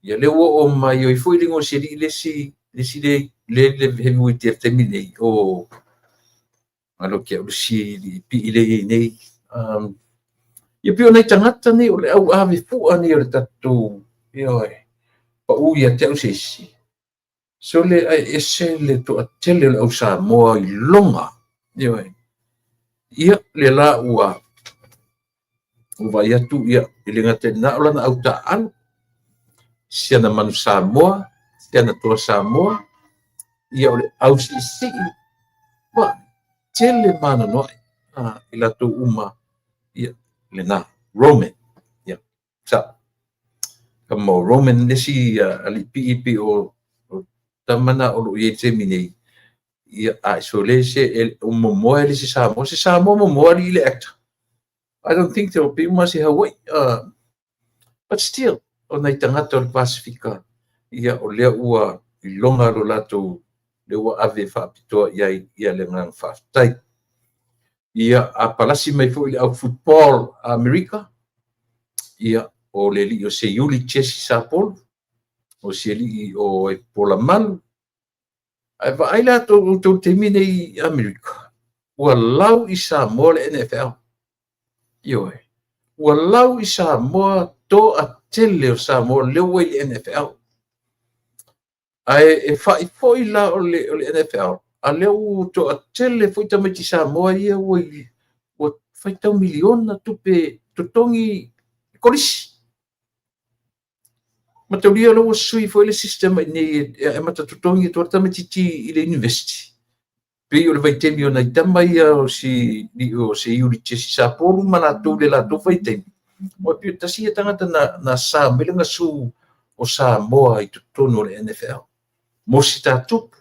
ia le ua oo mai oi foi le ingoa si alii le isi, le isi le, le, le heavyweight i le taimi nei, o galo ke au le si pii le i nei. Ia pei o nai tagata nei o le au ave fua nei o le tatou, ioe, pau ia te au se isi. Sole ae ese le toatele o le au Samoa iloga. Ioe. Ia, lea la ua vaai atu, ia, e le gata i lena o lana au taaalo, si ana manu Samoa, si ana toa Samoa, ia o le au siisii, ua tele maanoanoa'i i latou uma, ia, lena, Roman. Ia, sa. Kama o Roman le isi alii pii pei o tama na o lo o i ai i le taimi nei, ia, a e sole se o momoe le se Samoa, se Samoa momoe alii le actor. I don't think so, pei uma se Hawaii. But still, o nai tagata o le Pasefika, ia, o lea ua iloga lo latou, lea ua ave faapitoa i ai ia le agaga faafetai. Ia, a palasi mai foi le au football a Amerika, ia, o le alii o Seiuli Jesse Sapolu, o si alii o Polamalu. Ae vaai latou outou taimi nei i Amerika, ua lau i Samoa le NFL. Ioe, ua lau i Samoa toatele o Samoa lea ua i le NFL. Ae e fa'i foi la o le NFL, a lea ua toatele foi tamaiti Samoa ia ua faitau miliona tupe totogi kolisi. Mataulia lea ua sui foi le system i nei e amata totogi atu tamaitiiti i le university. Pei o le vaitaimi o nai tama ia o si o Seiuli Jesse Sapolu ma latou le latou vaitaimi. Ua pei tasi ia tagata na sa mai le gasu o Samoa i totonu o le NFL. Mosi Tatupu,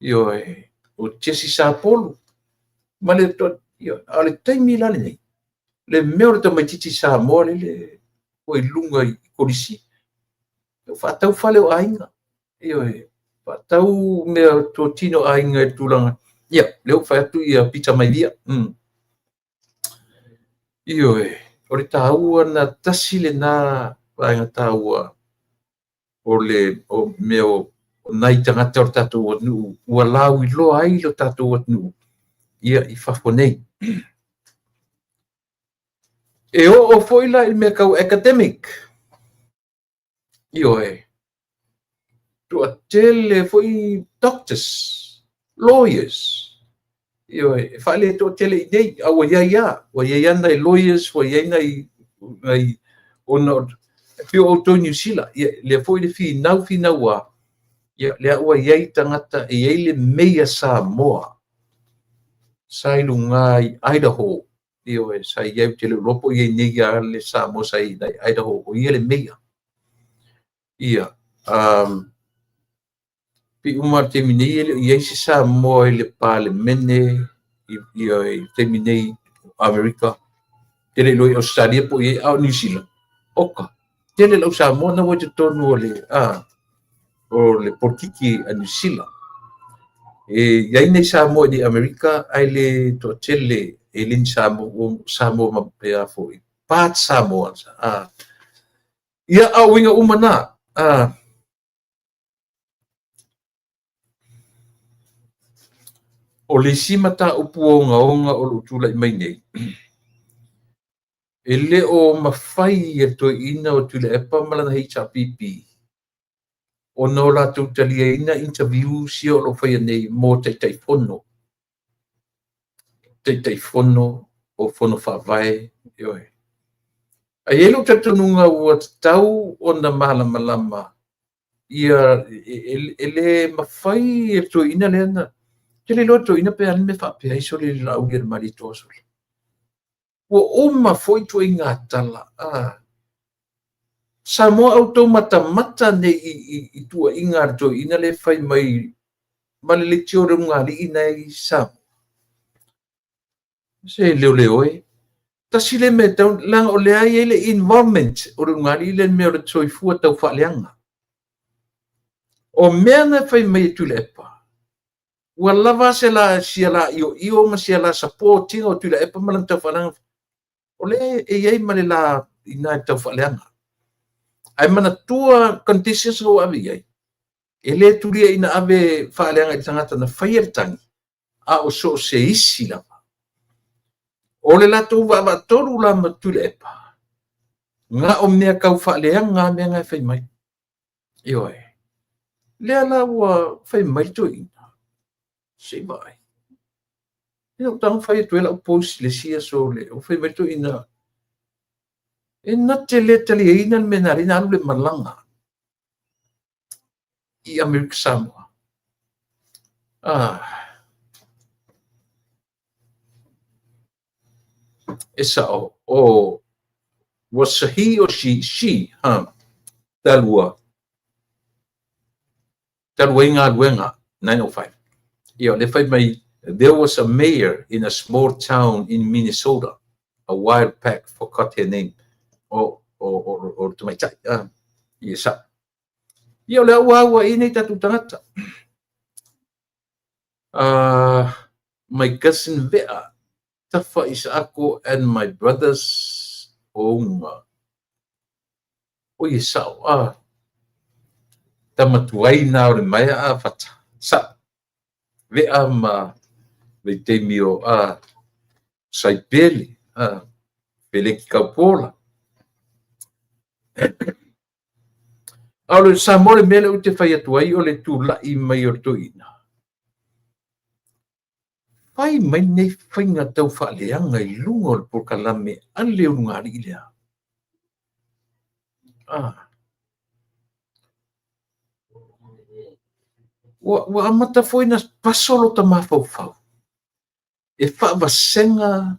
ioe, o Jesse Sapolu, ma le a le taimi la lenei, le mea o le tamaitiiti Samoa lele ua i luga i kolisi, faatau fale o aiga, ioe, faatau mea totino aiga i tulaga, ia, lea ua fai atu ia Peter Maivia. Ioe, o le taua na tasi lena vaega taua o le o mea o nai tagata o le tatou atunuu ua lauiloa ai lo tatou atunuu ia i fafo nei. E oo foi la i mea tau academic. Ioe, toatele foi doctors, lawyers. Ioe, e faale toatele i nei, a ua iai lava, ua iai lava nai lawyers, ua iai nai ona e pei o outou i Niu Sila, ia, lea foi le finau finau a, ia, lea ua iai tagata, e iai le meia Samoa, sa i luga i Idaho, ioe, sa iai, ou te le iloa po o iai nei lava le Samoa sa iai i Idaho, o ia le meia. Ia, pei uma le taimi nei e le o iai se Samoa i le Palemene, ia, i le taimi nei Amerika, te le iloa i Australia po o iai, a o Niu Sila, oka, tele lau Samoa na ua i totonu o le, o le politiki a Niu Sila. E iai nei Samoa i Amerika, ae le toatele e le ni Samoa, Samoa ma pea foi, part Samoa. Ia, a o uiga uma na, o le isi mataupu ogaoga o loo tulai mai nei, e le o mafai e le toeaina o Tuilaepa ma lana HRPP ona o latou taliaina interviews ia o lo o faia nei mo Taitaifono. Taitaifono o Fono Faavae, ioe. Ae i ai lou talitonuga ua tatau ona malamalama ia e le mafai e le toeaina lea na te le iloa le toeaina pe a le mea faapea ai sole le Laauli a le Malietoa sole. Ua uma foi ituaiga tala. Samoa outou matamata nei i tuuaiga a le toeaina lea e fai mai ma le leitio o le ulugalii na i Samoa. Se leoleoe. Tasi le mea tau, leaga o lea e i ai le involvement o le ulugalii lea mea o le soifua tau faaleaga. O mea na fai mai e Tuilaepa, ua lava se la sia la ioio ma sia la support ina o Tuilaepa ma lana tau faaleaga. O lea e i ai ma le la ina e tau faaleaga. Ae manatua conditions na ua ave i ai, e le tulia ina ave faaleaga i le tagata na faia le tagi, a o so o se isi lava. O le latou vaavaatolu la ma Tuilaepa, na o mea tau faaleaga mea na e fai mai. Ioe. Lea la ua fai mai le toeaina, se i vaai. Ia ou tago fai atu ai lau post i le isi aso, ua fai mai le toeaina, e na te le taliaina le mea na ala ai ona alu le malaga i Amerika Samoa. Ah. E sao, o was he or she, she, ha, talua, talu ai galuega 9:05. Ia, o lea fai mai, there was a mayor in a small town in Minnesota a while back, forgot her name. O, o, o, o le tamaitai. Ah, ia sao. Ia, o le ua ua i nei tatou tagata. My cousin Vea, Tafa Isaako and my brothers Ounga. O ia sao, ah, tama tuai na o le maea a fata. Sa, Vea ma vaitaimi o a Saipele, a Feleki Kaupola. A o le Samoa le mea lea ou te fai atu ai o le tulai mai o le toeaina. Fai mai nei faiga tau faaleaga i luga o le polokalame a le ulugalii lea. Ah. Ua, ua amata foi na paso lota mafaufau e faavasega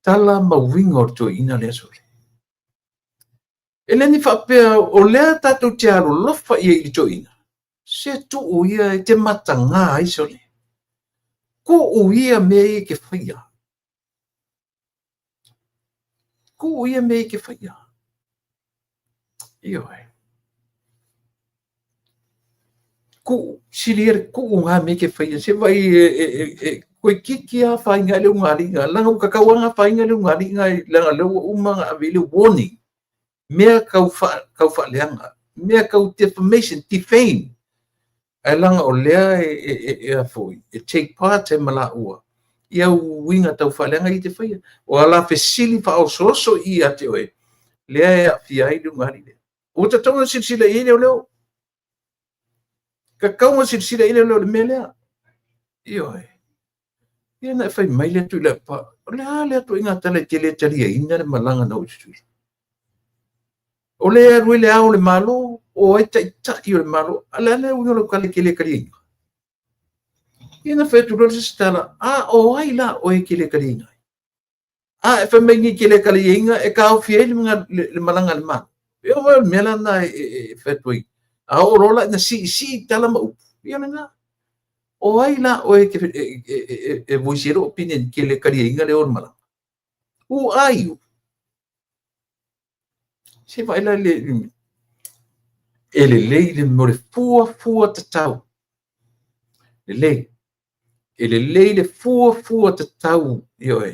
tala ma uiga o le toeaina lea sole. E le ni faapea o lea tatou te alolofa i ai i le toeaina, se tuu ia e te mataga ai sole. Tuu ia mea ia e te faia. Tuu ia mea ia e te faia. Ioe. Tuu, sili ia le tuu ngā mea e te faia. Se vaai e, e, e, e toeitiiti lava afaina ai le ulugalii Leaga ua tatau lava ona afaina le ulugalii leaga o lea ua uma ona ave i le warning. Mea tau, fa, tau faaleaga, mea tau defamation, defame. Ae leaga o lea e, e, e, e, a foi, e take part ai ma laua i au uiga tau faaleaga ia te faia. O ala fesili faaosooso i ia te oe, lea e aafia ai le ulugalii lea. Ua tatau ona silasila i ai leoleo. Tatau ona silasila i ai leoleo i le mea lea. Ioe. Ia na e fai mai lea Tuilaepa, o le a lea ituaiga tala e te le taliaina le malaga na oo i Tutuila? O lea e alu ai le ao o le Malo, o ai taitai o le Malo, a o le a le uiga o lau tala e te le taliaina? Ia na fai atu loa le isi tala, a o ai la oe e te le taliaina ai? A e fai mai nei ke le taliaina e taofi ai le malaga a le Malo. E oo mai o le mea la lena e fai atu ai. A oo loa la ina siisii tala ma upu, ia lena. O ai la oe e voice ai lou opinion ke le taliaina le o le malaga? Who are you? Se vaai la le e lelei le mea o le fuafua tatau. Lelei. E lelei le fuafua tatau, ioe.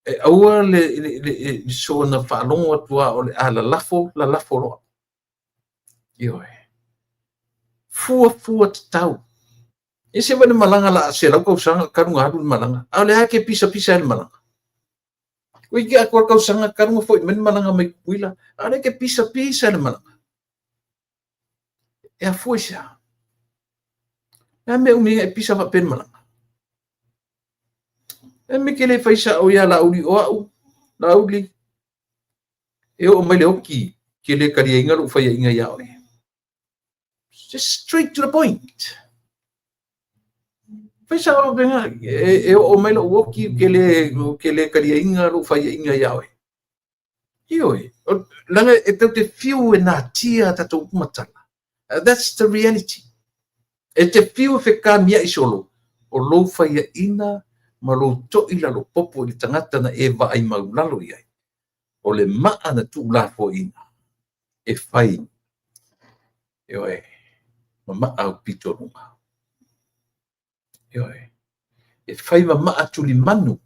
E aua le, le, le, le soona faalogo atu lava o le a lalafo, lalafo loa. Ioe. Fuafua tatau. E se vaai le malaga la 100 tausaga talu ona alu le malaga. A o le a ke pisapisa ai le malaga. Toeitiiti atoa le tausaga talu ona foi mai le malaga mai Tutuila, a o lea e te pisapisa i le malaga. E afua i se a? Le a mea umi ai e pisa faapea le malaga? E me ke le fai sao ia Laauli o au, Laauli, e oo mai le oki ke le taliaina lou faiaina ia oe. Just straight to the point. Fai sao faapena, e, e oo mai lou oki ke le, ke le taliaina lou faiaina ia oe. Ioe, leaga e tatou te fiu e natia a tatou upu ma tala. That's the reality. E te fiu e fekamia'i solo, o lou faiaina ma lou to'i lalopopo i le tagata na e vaai maulalo i ai, o le maa na tuulafoaiina e fai, ioe, ma maa aupito luga. Ioe, e fai ma maa tulimanu.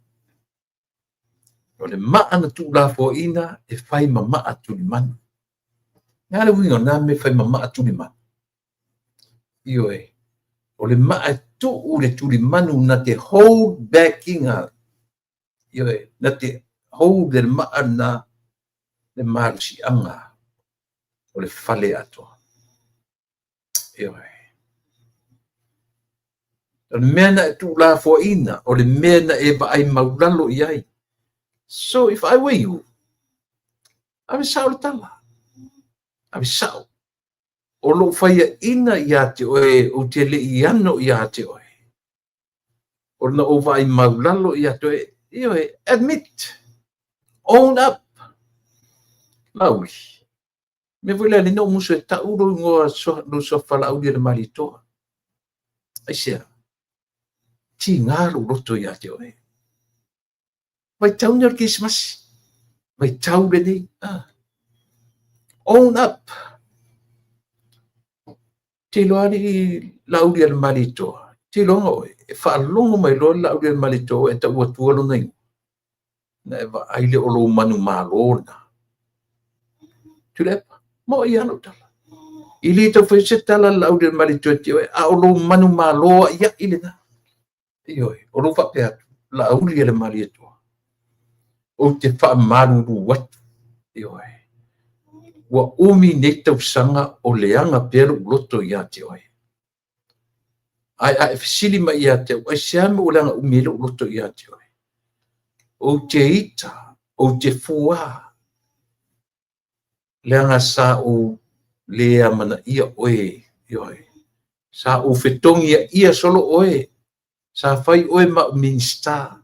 O le maa na tuulafoaiina e fai ma maa tulimanu. O le a le uiga o lena mea e fai ma maa tulimanu? Ioe, o le maa e tuu i le tulimanu na te hold back ina, ioe, na te hold e le maa lena le malosiaga o le fale atoa. Ioe. O le mea na e tuulafoaiina, o le mea na e vaai maulalo i ai. So if I were you, ave sao le tala. Ave sao. O lou faiaina ia te oe, ou te le i ano ia te oe. Ona ou vaai maulalo ia te oe. Ioe, admit. Own up. Laauli. Mea foi lea na ou musu e tau lou igoa, lou suafa Laaulialemalietoa. Aisea? Tiga lou loto ia te oe. Vaitau nei o le Kerisimasi. Vaitau lenei. Ah. Own up. Te iloa alii Laaulialemalietoa. Te iloaga oe. E faalogo mai loa Laaulialemalietoa e tau atua lona igoa. Na e vaai lea o lou manumalo lena. Tuilaepa, mo'i lava lau tala. I le tau fai se tala a Laaulialemalietoa ia te oe, a o lou manumalo a'ia'i lena. Ioe, o lou faapea atu, Laaulialemalietoa, ou te faamalulu atu. Ioe, ua umi nei tausaga o leaga pea lou loto ia te oe. Ae a e fesili mai ia te au, aisea mea ua leaga umi ai lou loto ia te oe? Ou te ita, ou te fuā, leaga sa ou le amanaia oe, ioe. Sa ou fetogiaia solo oe, sa fai oe ma au Minisita,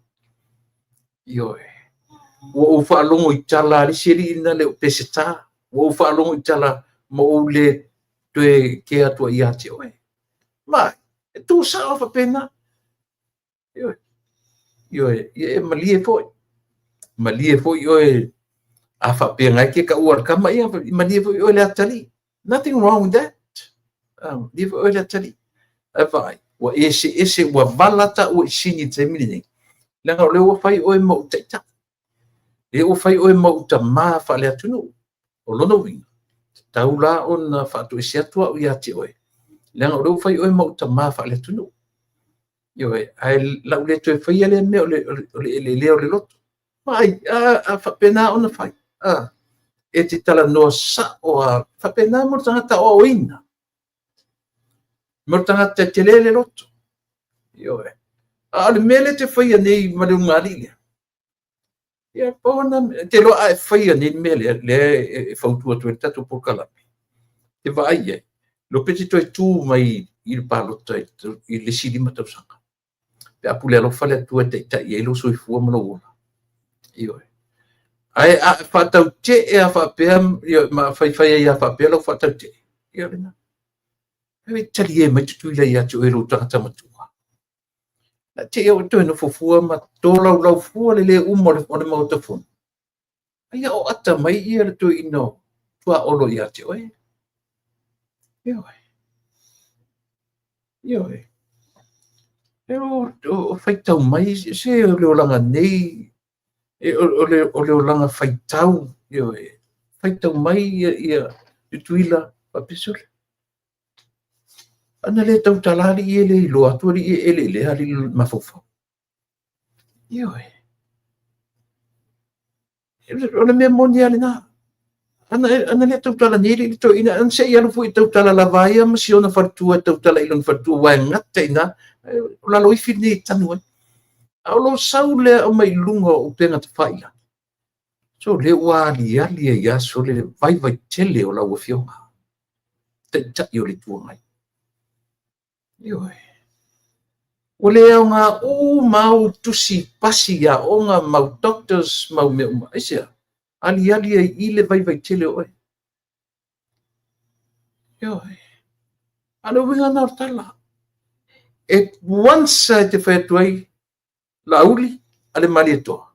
ioe. Ua ou faalogo i tala a le isi alii lena le o Peseta, ua ou faalogo i tala ma ou le toe kea atu ai ia te oe. Ma, e tu sao faapena. Ioe. Ioe, ia e malie foi. Malie foi oe a faapea e te taua le tama, ia malie foi oe le atalii. Nothing wrong with that. Malie foi oe le atalii. Ae vaai, ua eseese, ua vala taua i sini i le taimi lenei. Leaga o lea ua fai oe ma ou taitai. Lea ua fai oe ma ou tamā faale-atunuu. O lona uiga, tatau la ona faatoese atu au ia te oe. Leaga o lea ua fai oe ma ou tamā faale-atunuu. Ioe, ae lau le toe faia lea mea o le eleelea o le loto. Vaai, a faapena ona fai. E te talanoa sao a faapena mo le tagata aoaoina. Mo le tagata e tele le loto. Ioe. A o le mea lea te faia nei ma le ulugalii lea. Ia, pau na, te loa a e faia nei le mea lea, lea e fautua atu ai le tatou polokalame. Te vaai i ai, lo pe te toe tu mai i le palota i le isi 5 tausaga. Pe a pule alofa le Atua e taitai ai lou soifua ma lou ola. Ioe. Ae a faatautee a faapea, ma faifai ai a faapea lau faatautee. Ia lena. E talie mai Tutuila ia te oe lou tagata matua. Na te ia toe nofo fua ma tolaulau fua le le uma o le Maota Fono. Ia o ata mai ia le toeaina o Tuaolo ia te oe. Ioe. Ioe. E o faitau mai se o le olaga nei, o le olaga faitau, ioe. Faitau mai ia Tutuila faapea sole. Ana le tautala alii e le iloa atu alii e eleelea alii mafaufau. Ioe. O le mea moni lava lena. Ana le tautala nei le toeaina, ana se i alu foi e tautala lava ia ma si ona faletua e tautala i lona faletua, ua e gata i ina, o Laloifi lenei e tanu ai. A o lou sau lea au mai luga o upega tafailagi, so lea ua aliali ai lava sole le vaivai tele o lau afioga, taitai o le Itu Agai. Ioe. Ua le aoga uma au tusi pasi i aoga, mau doctors, mau mea uma. Aisea? Aliali ai i le vaivai tele o oe. Ioe. A le uiga na o le tala. E once e te fai atu ai Laauli a le Malietoa,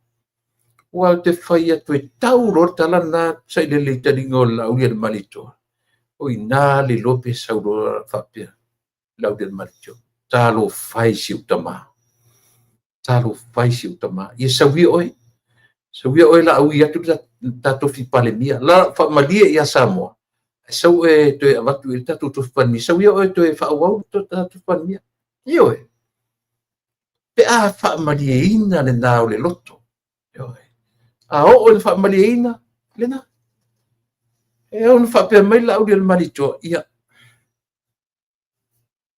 ua te fai atu e tau loa le tala lena sailele i taliga o le Laauli a le Malietoa. O i nā le iloa pe sau loa faapea Laauli a le Malietoa. Talofa e si ou tamā. Talofa e si ou tamā. Ia sau ia oe. Sau ia oe Laaui atu le tatou tofi Palemia. La faamalie ia Samoa. Sau oe toe avatu i le tatou tofi Palemia. Sau ia oe toe faaauau le tatou tofi Palemia. Ioe. Pe a faamalieina lena o le loto. Ioe. A oo i le faamalieina, lena. E ono faapea mai Laauli a le Malietoa, ia,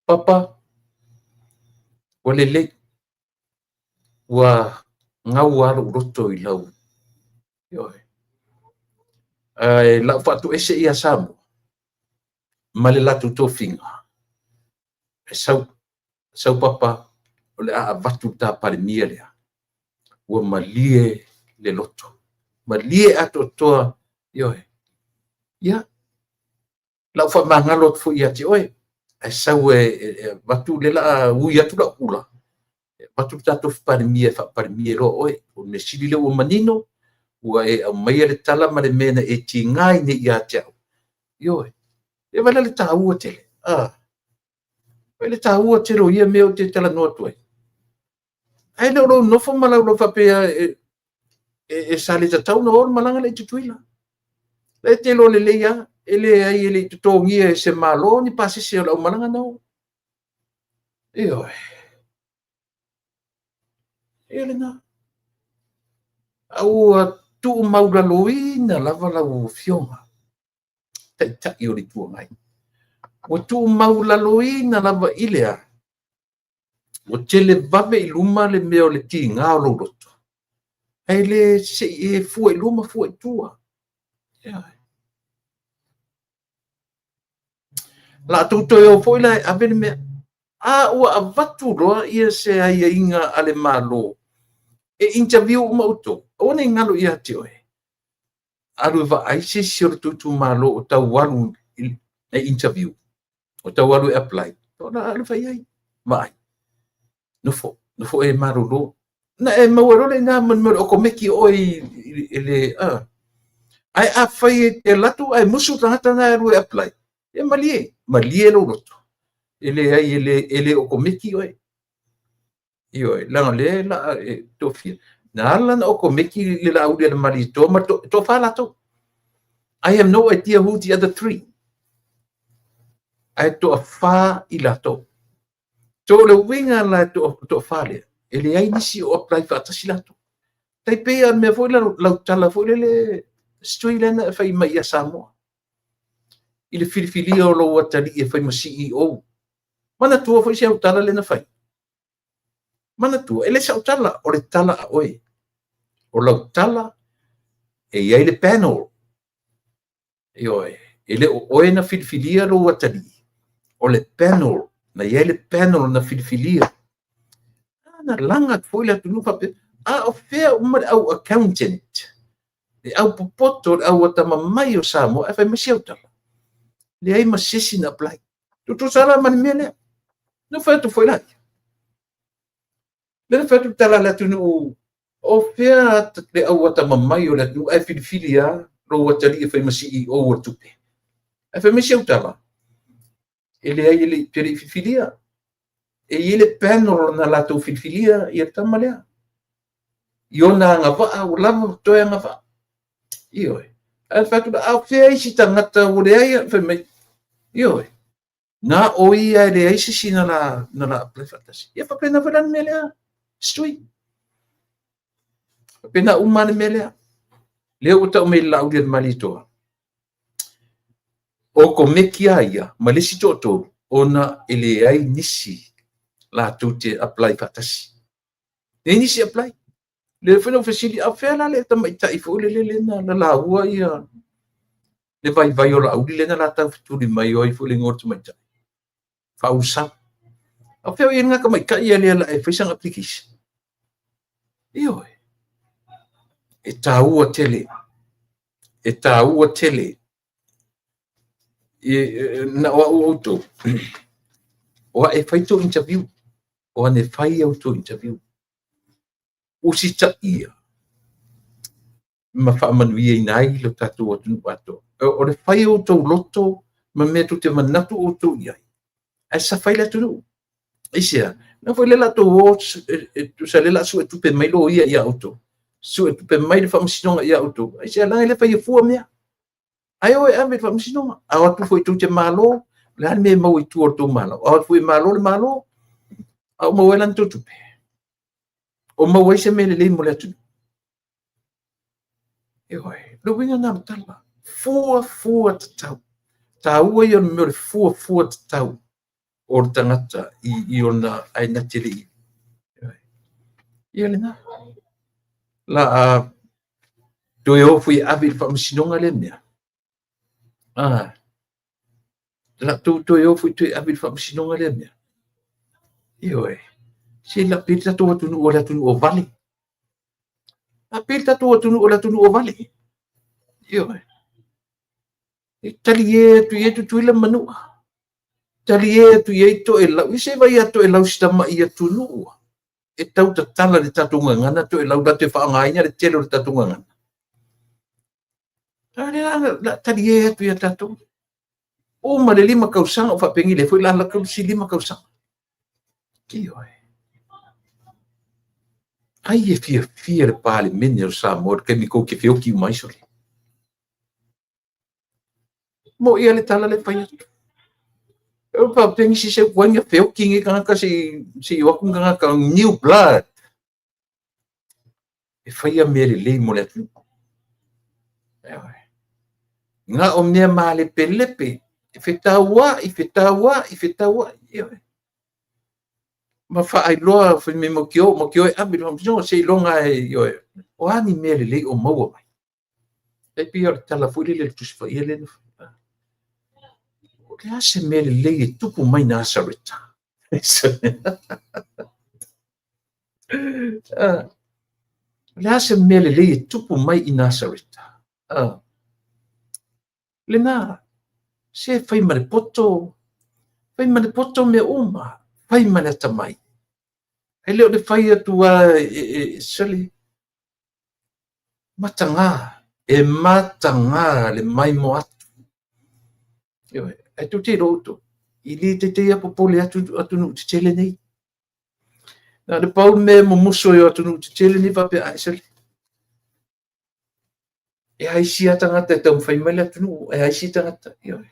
Papa, ua lelei, ua gau lava lou loto i lau. Ioe. Ae lau faatoese ia Samoa ma le latou tofiga, e sau, sau Papa, o le a avatu le ta Palemia lea. Ua malie le loto, malie atoatoa, ioe. Ia, lau faamagalo atu foi ia te oe, ae sau e avatu, lea o le a ui atu lau ula, e avatu le ta tofi Palemia e faa-Palemia loa oe. O le mea sili lea ua manino, ua e aumaia le tala ma le mea na e tiga ai nei ia te au. Ioe. E vaai la i le taua tele? Vaai le taua tele o ia mea ou te talanoa atu ai. Ae le o lou nofo ma laulau faapea e sa le tatau ona o le malaga lea i Tutuila. La e te iloa lelei lava, e leai e le i totogia e se Malo ni pasese o le aumalaga na o. Ioe. Ia lena. A ua tuumaulaloina lava lau Afioga, Taitai o le Itu Agai. Ua tuumaulaloina lava i le a? Ua televave i luma le mea o le tiga o lou loto, ae le se i e fua i luma fua i tua. O le a outou toe o foi la e ave le mea. A ua avatu loa ia se aiaiga a le Malo e interview uma outou, aua ne i galo ia te oe, alu e vaai se isi o le tou itumalo o tau alu e interview, o tau alu e apply, ona alu fai ai, vaai, nofo, nofo e malolo. Na e maua loa lea i ina ma le mea o le okomeki oe i le... Ae afai e te alu atu ae musu le tagata lena e alu e apply, ia malie, malie lou loto. E leai, e le okomeki oe. Ioe, leaga o lea o le a e tofia. Na ala ona okomeki le Laaulialemalietoa ma le toafa latou. I have no idea who the other three. Ae toafa i latou. So o le uiga la e toafa lea, e leai nisi o apply faatasi latou. Tai pei lava o le mea foi lea, lau tala foi lele, Stui lea na e fai mai ia Samoa, i le filifilia o lou atalii e fai ma CEO. Manatua foi si au tala lea na fai. Manatua, e le sau tala, o le tala a oe. O lau tala, e i ai le panel. Ioe, e le o oe na filifilia lou atalii, o le panel, na i ai le panel na filifilia. Na laga atu foi le atunuu faapea, a o fea uma le au accountant, le au popoto, le au atamamai o Samoa, ae fai mai si au tala, leai ma se isi na apply. Tutusa la ma le mea lea. Na fai atu foi la. Lea na fai atu le tala a le atunuu, o fea le au atamamai o le atunuu ae filifili lava lou atalii e fai ma CEO o le tupe. Ae fai mai si au tala, e leai e le i filifilia. E i ai le panel na latou filifilia ia le tama lea. I ona agavaa ua lava toe agavaa. Ioe. Ae fai atu, a o fea isi tagata ua leai, fai mai, ioe. Na o ia e leai se isi na la apply faatasi. Ia faapena foi la le mea lea, Stui. Faapena uma le mea lea. Lea ua tau mai le Laaulialemalietoa. O komeki a ia ma le isi toatolu, ona e leai nisi latou te apply faatasi. Leai nisi apply. Lea foi na ou fesili, a o fea la le tamaitai foi lele lea na laua ia le vaivai o Laauli lea na la taufetuli mai o ai foi le igoa o le tamaitai. Faaulesau. A o fea o i ai lena tamaitai ia lea la e fai sana application? Ioe. E taua tele. E taua tele. Na o au outou. O a e fai tou interview. O ane fai au tou interview. Usitaia ma faamanuiaina ai lo tatou atunuu atoa. O le fai o outou loto ma mea tou te manatu outou i ai, ae safa ai le atunuu. Aisea? Na foi le latou o tusa le la suetupe mai loia ia outou. Suetupe mai le faamasinoga ia outou. Aisea? Leaga e le faia fua mea. Ae o e ave i le faamasinoga. A o atu foi tou te malo, o le a le mea e maua i tua o le tou malo? A o atu foi e malo le Malo, a o maua ai la ni tou tupe? O maua ai se mea lelei mo le atunuu? Ioe, le uiga lena o le tala. Fuafua tatau. Taua ia o le mea o le fuafua tatau. o le tagata i ona ae na te le i ia lena. La a toe o foi e ave i le faamasinoga lea mea. La tou toe o foi toe ave i le faamasinoga lea mea. Ioe. Se la pei le tatou atunuu o le atunuu o vale. A pei le tatou atunuu o le atunuu o vale. Ioe. E talie atu i ai Tutuila ma Manua. Talie atu i ai Toelau. Ia se i vaai ia Toelau si tamai atunuu e tau tatala i le tatou gagana Toelau latou te faaaogaina le tele o le tatou gagana. A lea la talie atu ia tatou. Uma le 5 tausaga o faapenei lea foi la alu atu le isi 5 tausaga. Ioe. Ai e fiafia le Palemene o Samoa i le taimi tou te feoti uma ai sole. Mo'i a le tala le fai atu. E faapea se ua tuai ona feoti nei tagata se i o atu ni tagata new blood e faia mea lelei mo le atunuu. Na o mea malepelepe, e fetauai, fetauai, fetauai. Ioe. Ma faailoa fai mai matou te o, matou te o e ave i le faamasinoga seiloga e, ioe, o a ni mea lelei o maua mai. E pei o le tala foi lele o le Tusi Paia lea na fai. O le a se mea lelei e tupu mai Nasareta? O le a se mea lelei e tupu mai i Nasareta? Lena, se fai ma le poto, fai ma le poto mea uma, fai ma le atamai. E le o le fai atu a e sole, mataga, e mataga le maimoa atu. Ioe, ae tou te iloa outou, e le taitai lava popole atu atunuu tetele nei. Na o le pau le mea e mumusu ai o atunuu tetele nei faapea, ai sole, e a isi lava tagata e taumafai mai le atunuu, e a isi tagata. Ioe.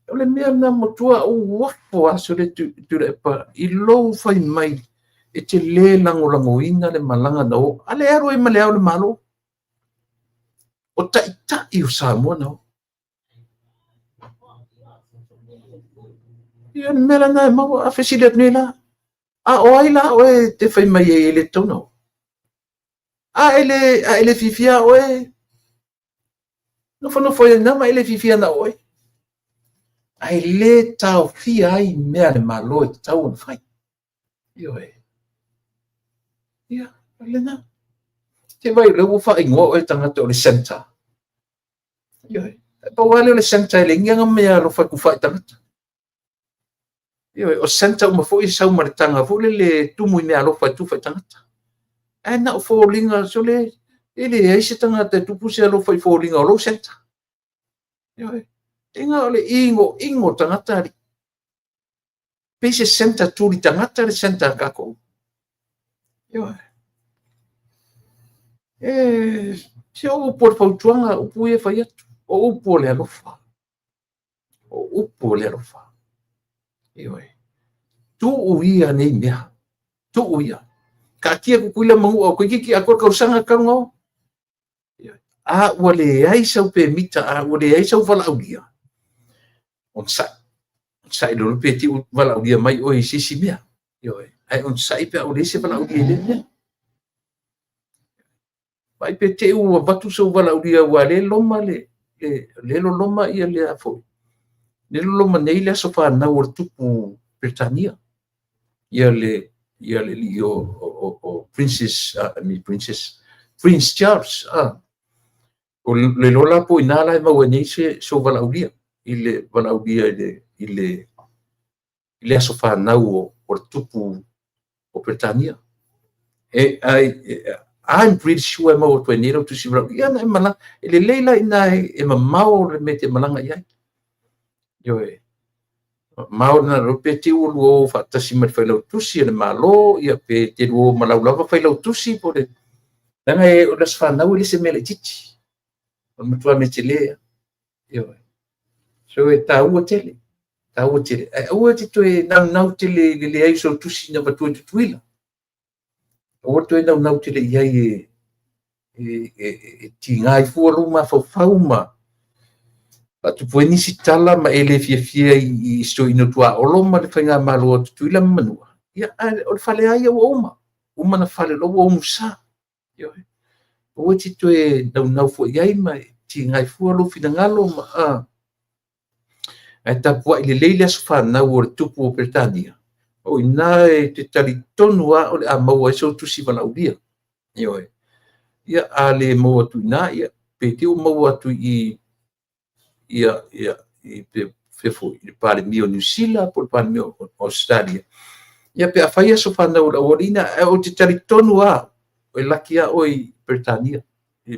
O le mea lena matua ou uafo lava sole Tuilaepa i lou fai mai e te le lagolagoina le malaga na o. A le alu ai ma le Ao o le Malo. O taitai o Samoa na o. Ia o le mea lena e maua. A fesili atu nei la, a o ai la oe e te fai mai ai e le tatau ona o? A e le fiafia oe, nofonofo ai na ma e le fiafia na oe. Ae le taofia ai mea a le Malo e tatau ona fai. Ioe. Ia, o lena. Te vai o lea ua faaigoa oe tagata o le centre. Ioe. Pau lava lea o le centre e leai ni ana mea alofa e tufa i tagata. Ioe, o centre uma foi e sau ma le taga foi lele tumu i mea alofa e tufa i tagata. Ae na o foliga sole, e leai se tagata e tupu se alofa i foliga o lou centre. Ioe. E na o le inoino tagata ali. Pei se centre tuli tagata le centre a kākou. Ioe. E se o upu o le fautuaga, upu ia e fai atu. O upu o le alofa. O upu o le alofa. Ioe. Tuu ia nei mea. Tuu ia. Kaatia Tutuila Manua o toeitiiti atoa le tausaga talu ona o. A ua leai sau pemita, a ua leai sau valaaulia, onosai. Onosai lolo pe te i ua valaaulia mai oe i se isi mea. Ioe. Ae onosai pe a ua leai se valaaulia i lea mea. Vaai pe te i ua avatu sou valaaulia aua lea loma le loloma ia lea foi. Le loloma nei le aso fanau o le tupu Peretania. Ia le alii o Princess, I mean Princess, Prince Charles. O le iloa la po o ina la e maua nei sou valaaulia i le valaaulia i le aso fanau o le tupu o Peretania. I'm pretty sure e maua atu ai nei lau tusi valaaulia. Ia na e malaga, e lelei la ina e mamao le mea e te malaga i ai. Ioe. Mamao lena lou pe te ua lua o faatasi ma le failautusi a le Malo, ia pe te lua o ma lau lava failautusi po le leaga e o le aso fanau e le se mea laitiiti. O le matua mea tele. Ioe. So e taua tele. Taua tele. Ae aua te toe naunau tele i le leai o sau tusi na avatua i Tutuila. Aua toe naunau tele i ai e tiga ai fua lou mafaufau ma Faatupu ai nisi tala ma e le fiafia i si toeaina o Tuaolo ma le faigamalo a Tutuila ma Manua, ia ae o le fale lava ia ua uma. Uma ona fale o la ua umusa. Ioe. Aua e te toe naunau fua i ai ma e tiga ai fua lou finagalo ma ae tapuai lelei le aso fanau o le tupu o Peretania, o i ina e te talitonu lava o le a maua ai sou tusi valaaulia. Ioe. Ia a le maua atu i ina, ia pe te i ua maua atu i i ia pe fea foi, i le Palemia o Niu Sila po o le Palemia o Ausetalia, ia pe a fai aso fanau o le aualii lena, ae ou te talitonu lava, e laki lava oe i Peretania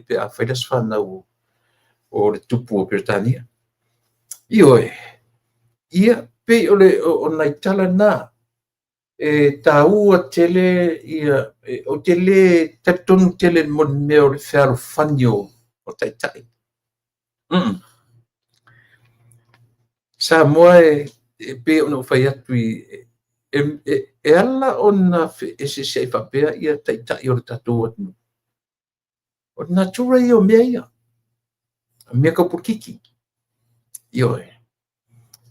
pe a fai le aso fanau o le tupu o Peretania. Ioe, ia, pei o nai tala na e taua tele ia, ou te le talitonu tele mo le mea o le fealofani o taitai. Samoa e pei ona ou fai atu e ala ona feeseeseai faapea ia taitai o le tatou atunuu, o le natura ia o mea ia, o mea tau polokiki. Ioe.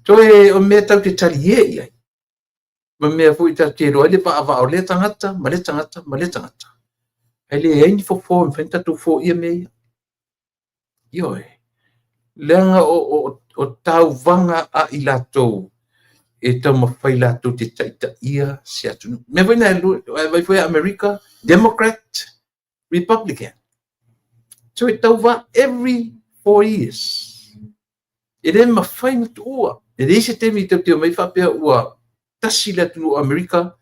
Toe o mea tatou te talie i ai, ma mea foi tatou te iloa ai le vaavaa o lea tagata ma lea tagata ma lea tagata. Ae leai ni fofo e mafai ona tatou foia mea ia. Ioe. Leaga o tauvaga a i latou e taumafai latou te taitaia se atunuu. Mea foi na e vaai foi Amerika, Democrat, Republican. So e tauva every 4 years. E le mafai ona tuua. E leai se taimi tatou te omai faapea ua tasi le atunuu o Amerika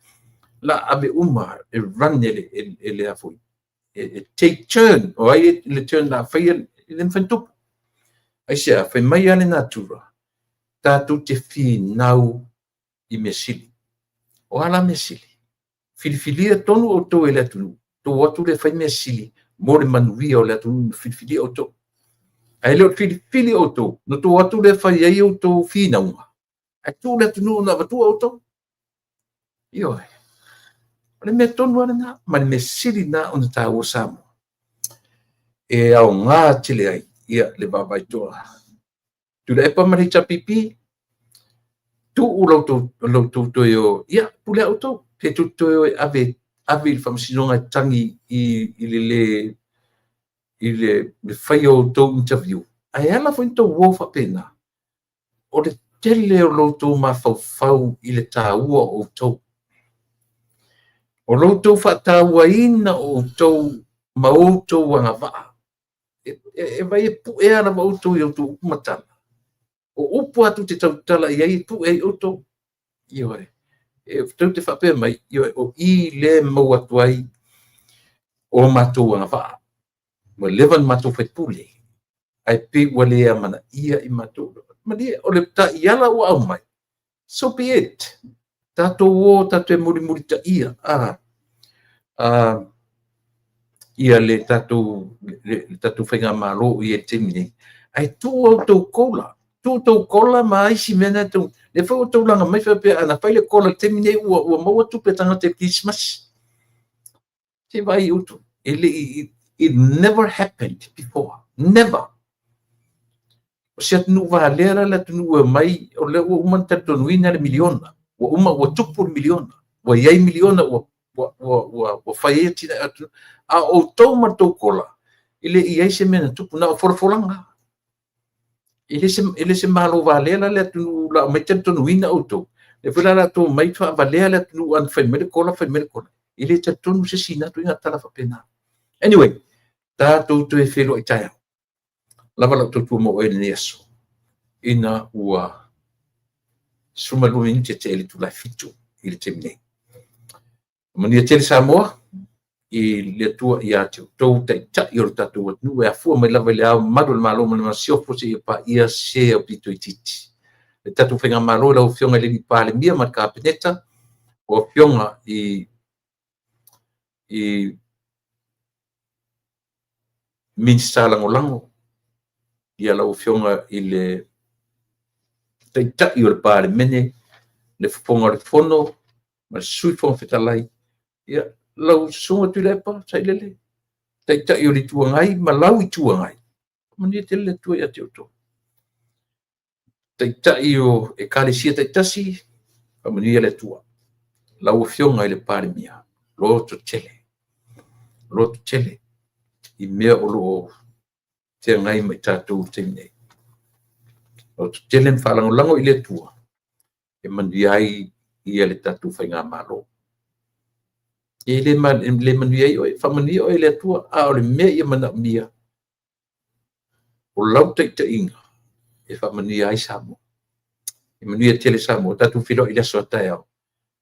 la ave uma e run e le a foi e take turn, o ai le turn la faia, e le mafai ona tupu. Aisea? Fai mai lava le natura, tatou te finau i mea sili. O a la mea sili? Filifilia tonu outou e le atunuu, outou o atu lea e fai mea sili mo le manuia o le atunuu na filifilia outou. Ae le o filifili outou, na outou o atu lea fai ai outou finauga, ae tuu le atunuu na avatua outou. Ioe. O le mea tonu lava lena, ma le mea sili lena ona taua Samoa. E aoga tele ai ia le vaavaai toa. Tuilaepa ma le HRPP, tuu la outou toe o, ia, pule lava outou, pe tou te toe o e ave ave i le faamasinoga e tagi i le le i le faia o outou interview. Ae ala foi ona outou o faapena, o le tele o lo outou mafaufau i le taua o outou. O lo outou faatauaina o outou ma outou agavaa. E vai e puea lava outou i outou upu ma tala. O upu lava tou te tautala i ai e pue ai outou. Ioe. E tou te faapea mai, ioe, o i lea e maua atu ai o matou agavaa. Ua leva ona matou faipule, ae pei ua le amanaia i matou. Malie, o le taiala ua aumai, so be it. Tatou o tatou mulimulitaia ia le tatou faigamalo o i ai i le taimi nei. Ae tuu outou kola, tuu outou kola ma isi mea na tou, lea foi ua taulaga mai faapea ana fai le kola i le taimi nei ua maua tupe a tagata i le Kerisimasi. Se i vaai outou, e le i, it never happened before. Never. O se atunuu valea la le atunuu e omai, o lea ua uma ona talitonuina le miliona. Ua uma ua tupu le miliona. Ua i ai miliona ua fai ai atinae o atunuu. A o outou ma le tou kola, e le i i ai se mea na tupu, na o folafolaga. E le se Malo valea la le atunuu la omai talitonuina outou. Lea foi la latou omai faavalea le atunuu, ana fai mai le kola, fai mai le kola. E le talitonu se isi i na ituaiga tala faapena. Anyway, tatou toe feiloai taeao. Lava lau tautua mo oe i lenei aso. Ina ua 12 minute tea i le itula e 7 i le taimi nei. Manuia tele Samoa i le Atua ia te outou taitai o le tatou atunuu e afua mai lava i le Ao Mamalu o le Malo ma le Masiofo seia paia se aupito itiiti. Le tatou faigamalo i lau Afioga i le Palemia ma le Kapeneta, o Afioga i Minisita Lagolago, ia lau Afioga i le Taitai o le Palemene, le Fofoga o le Fono ma le Sui Fofoga Fetalai, ia lau Susuga Tuilaepa Sailele, Taitai o le Itu Agai ma lau Itu Agai, manuia tele le Atua ia te outou. Taitai o Ekalesia taitasi, faamanuia le Atua. Lau Afioga i le Palemia, lototele, lototele i mea o lo o feagai ma i tatou i le taimi nei. Lototele ma faalagolago i le Atua e manuia ai le tatou Faigamalo. E le manuia ai oe, faamanuia oe e le Atua, a o le mea ia manaomia, o lau taitaiga e faamanuia ai Samoa. E manuia tele Samoa. Tatou feiloai i le aso a taeao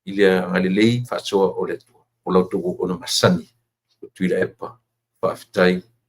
i le agalelei faasoa o le Atua. O la outou auauna masani o Tuilaepa. Faafetai.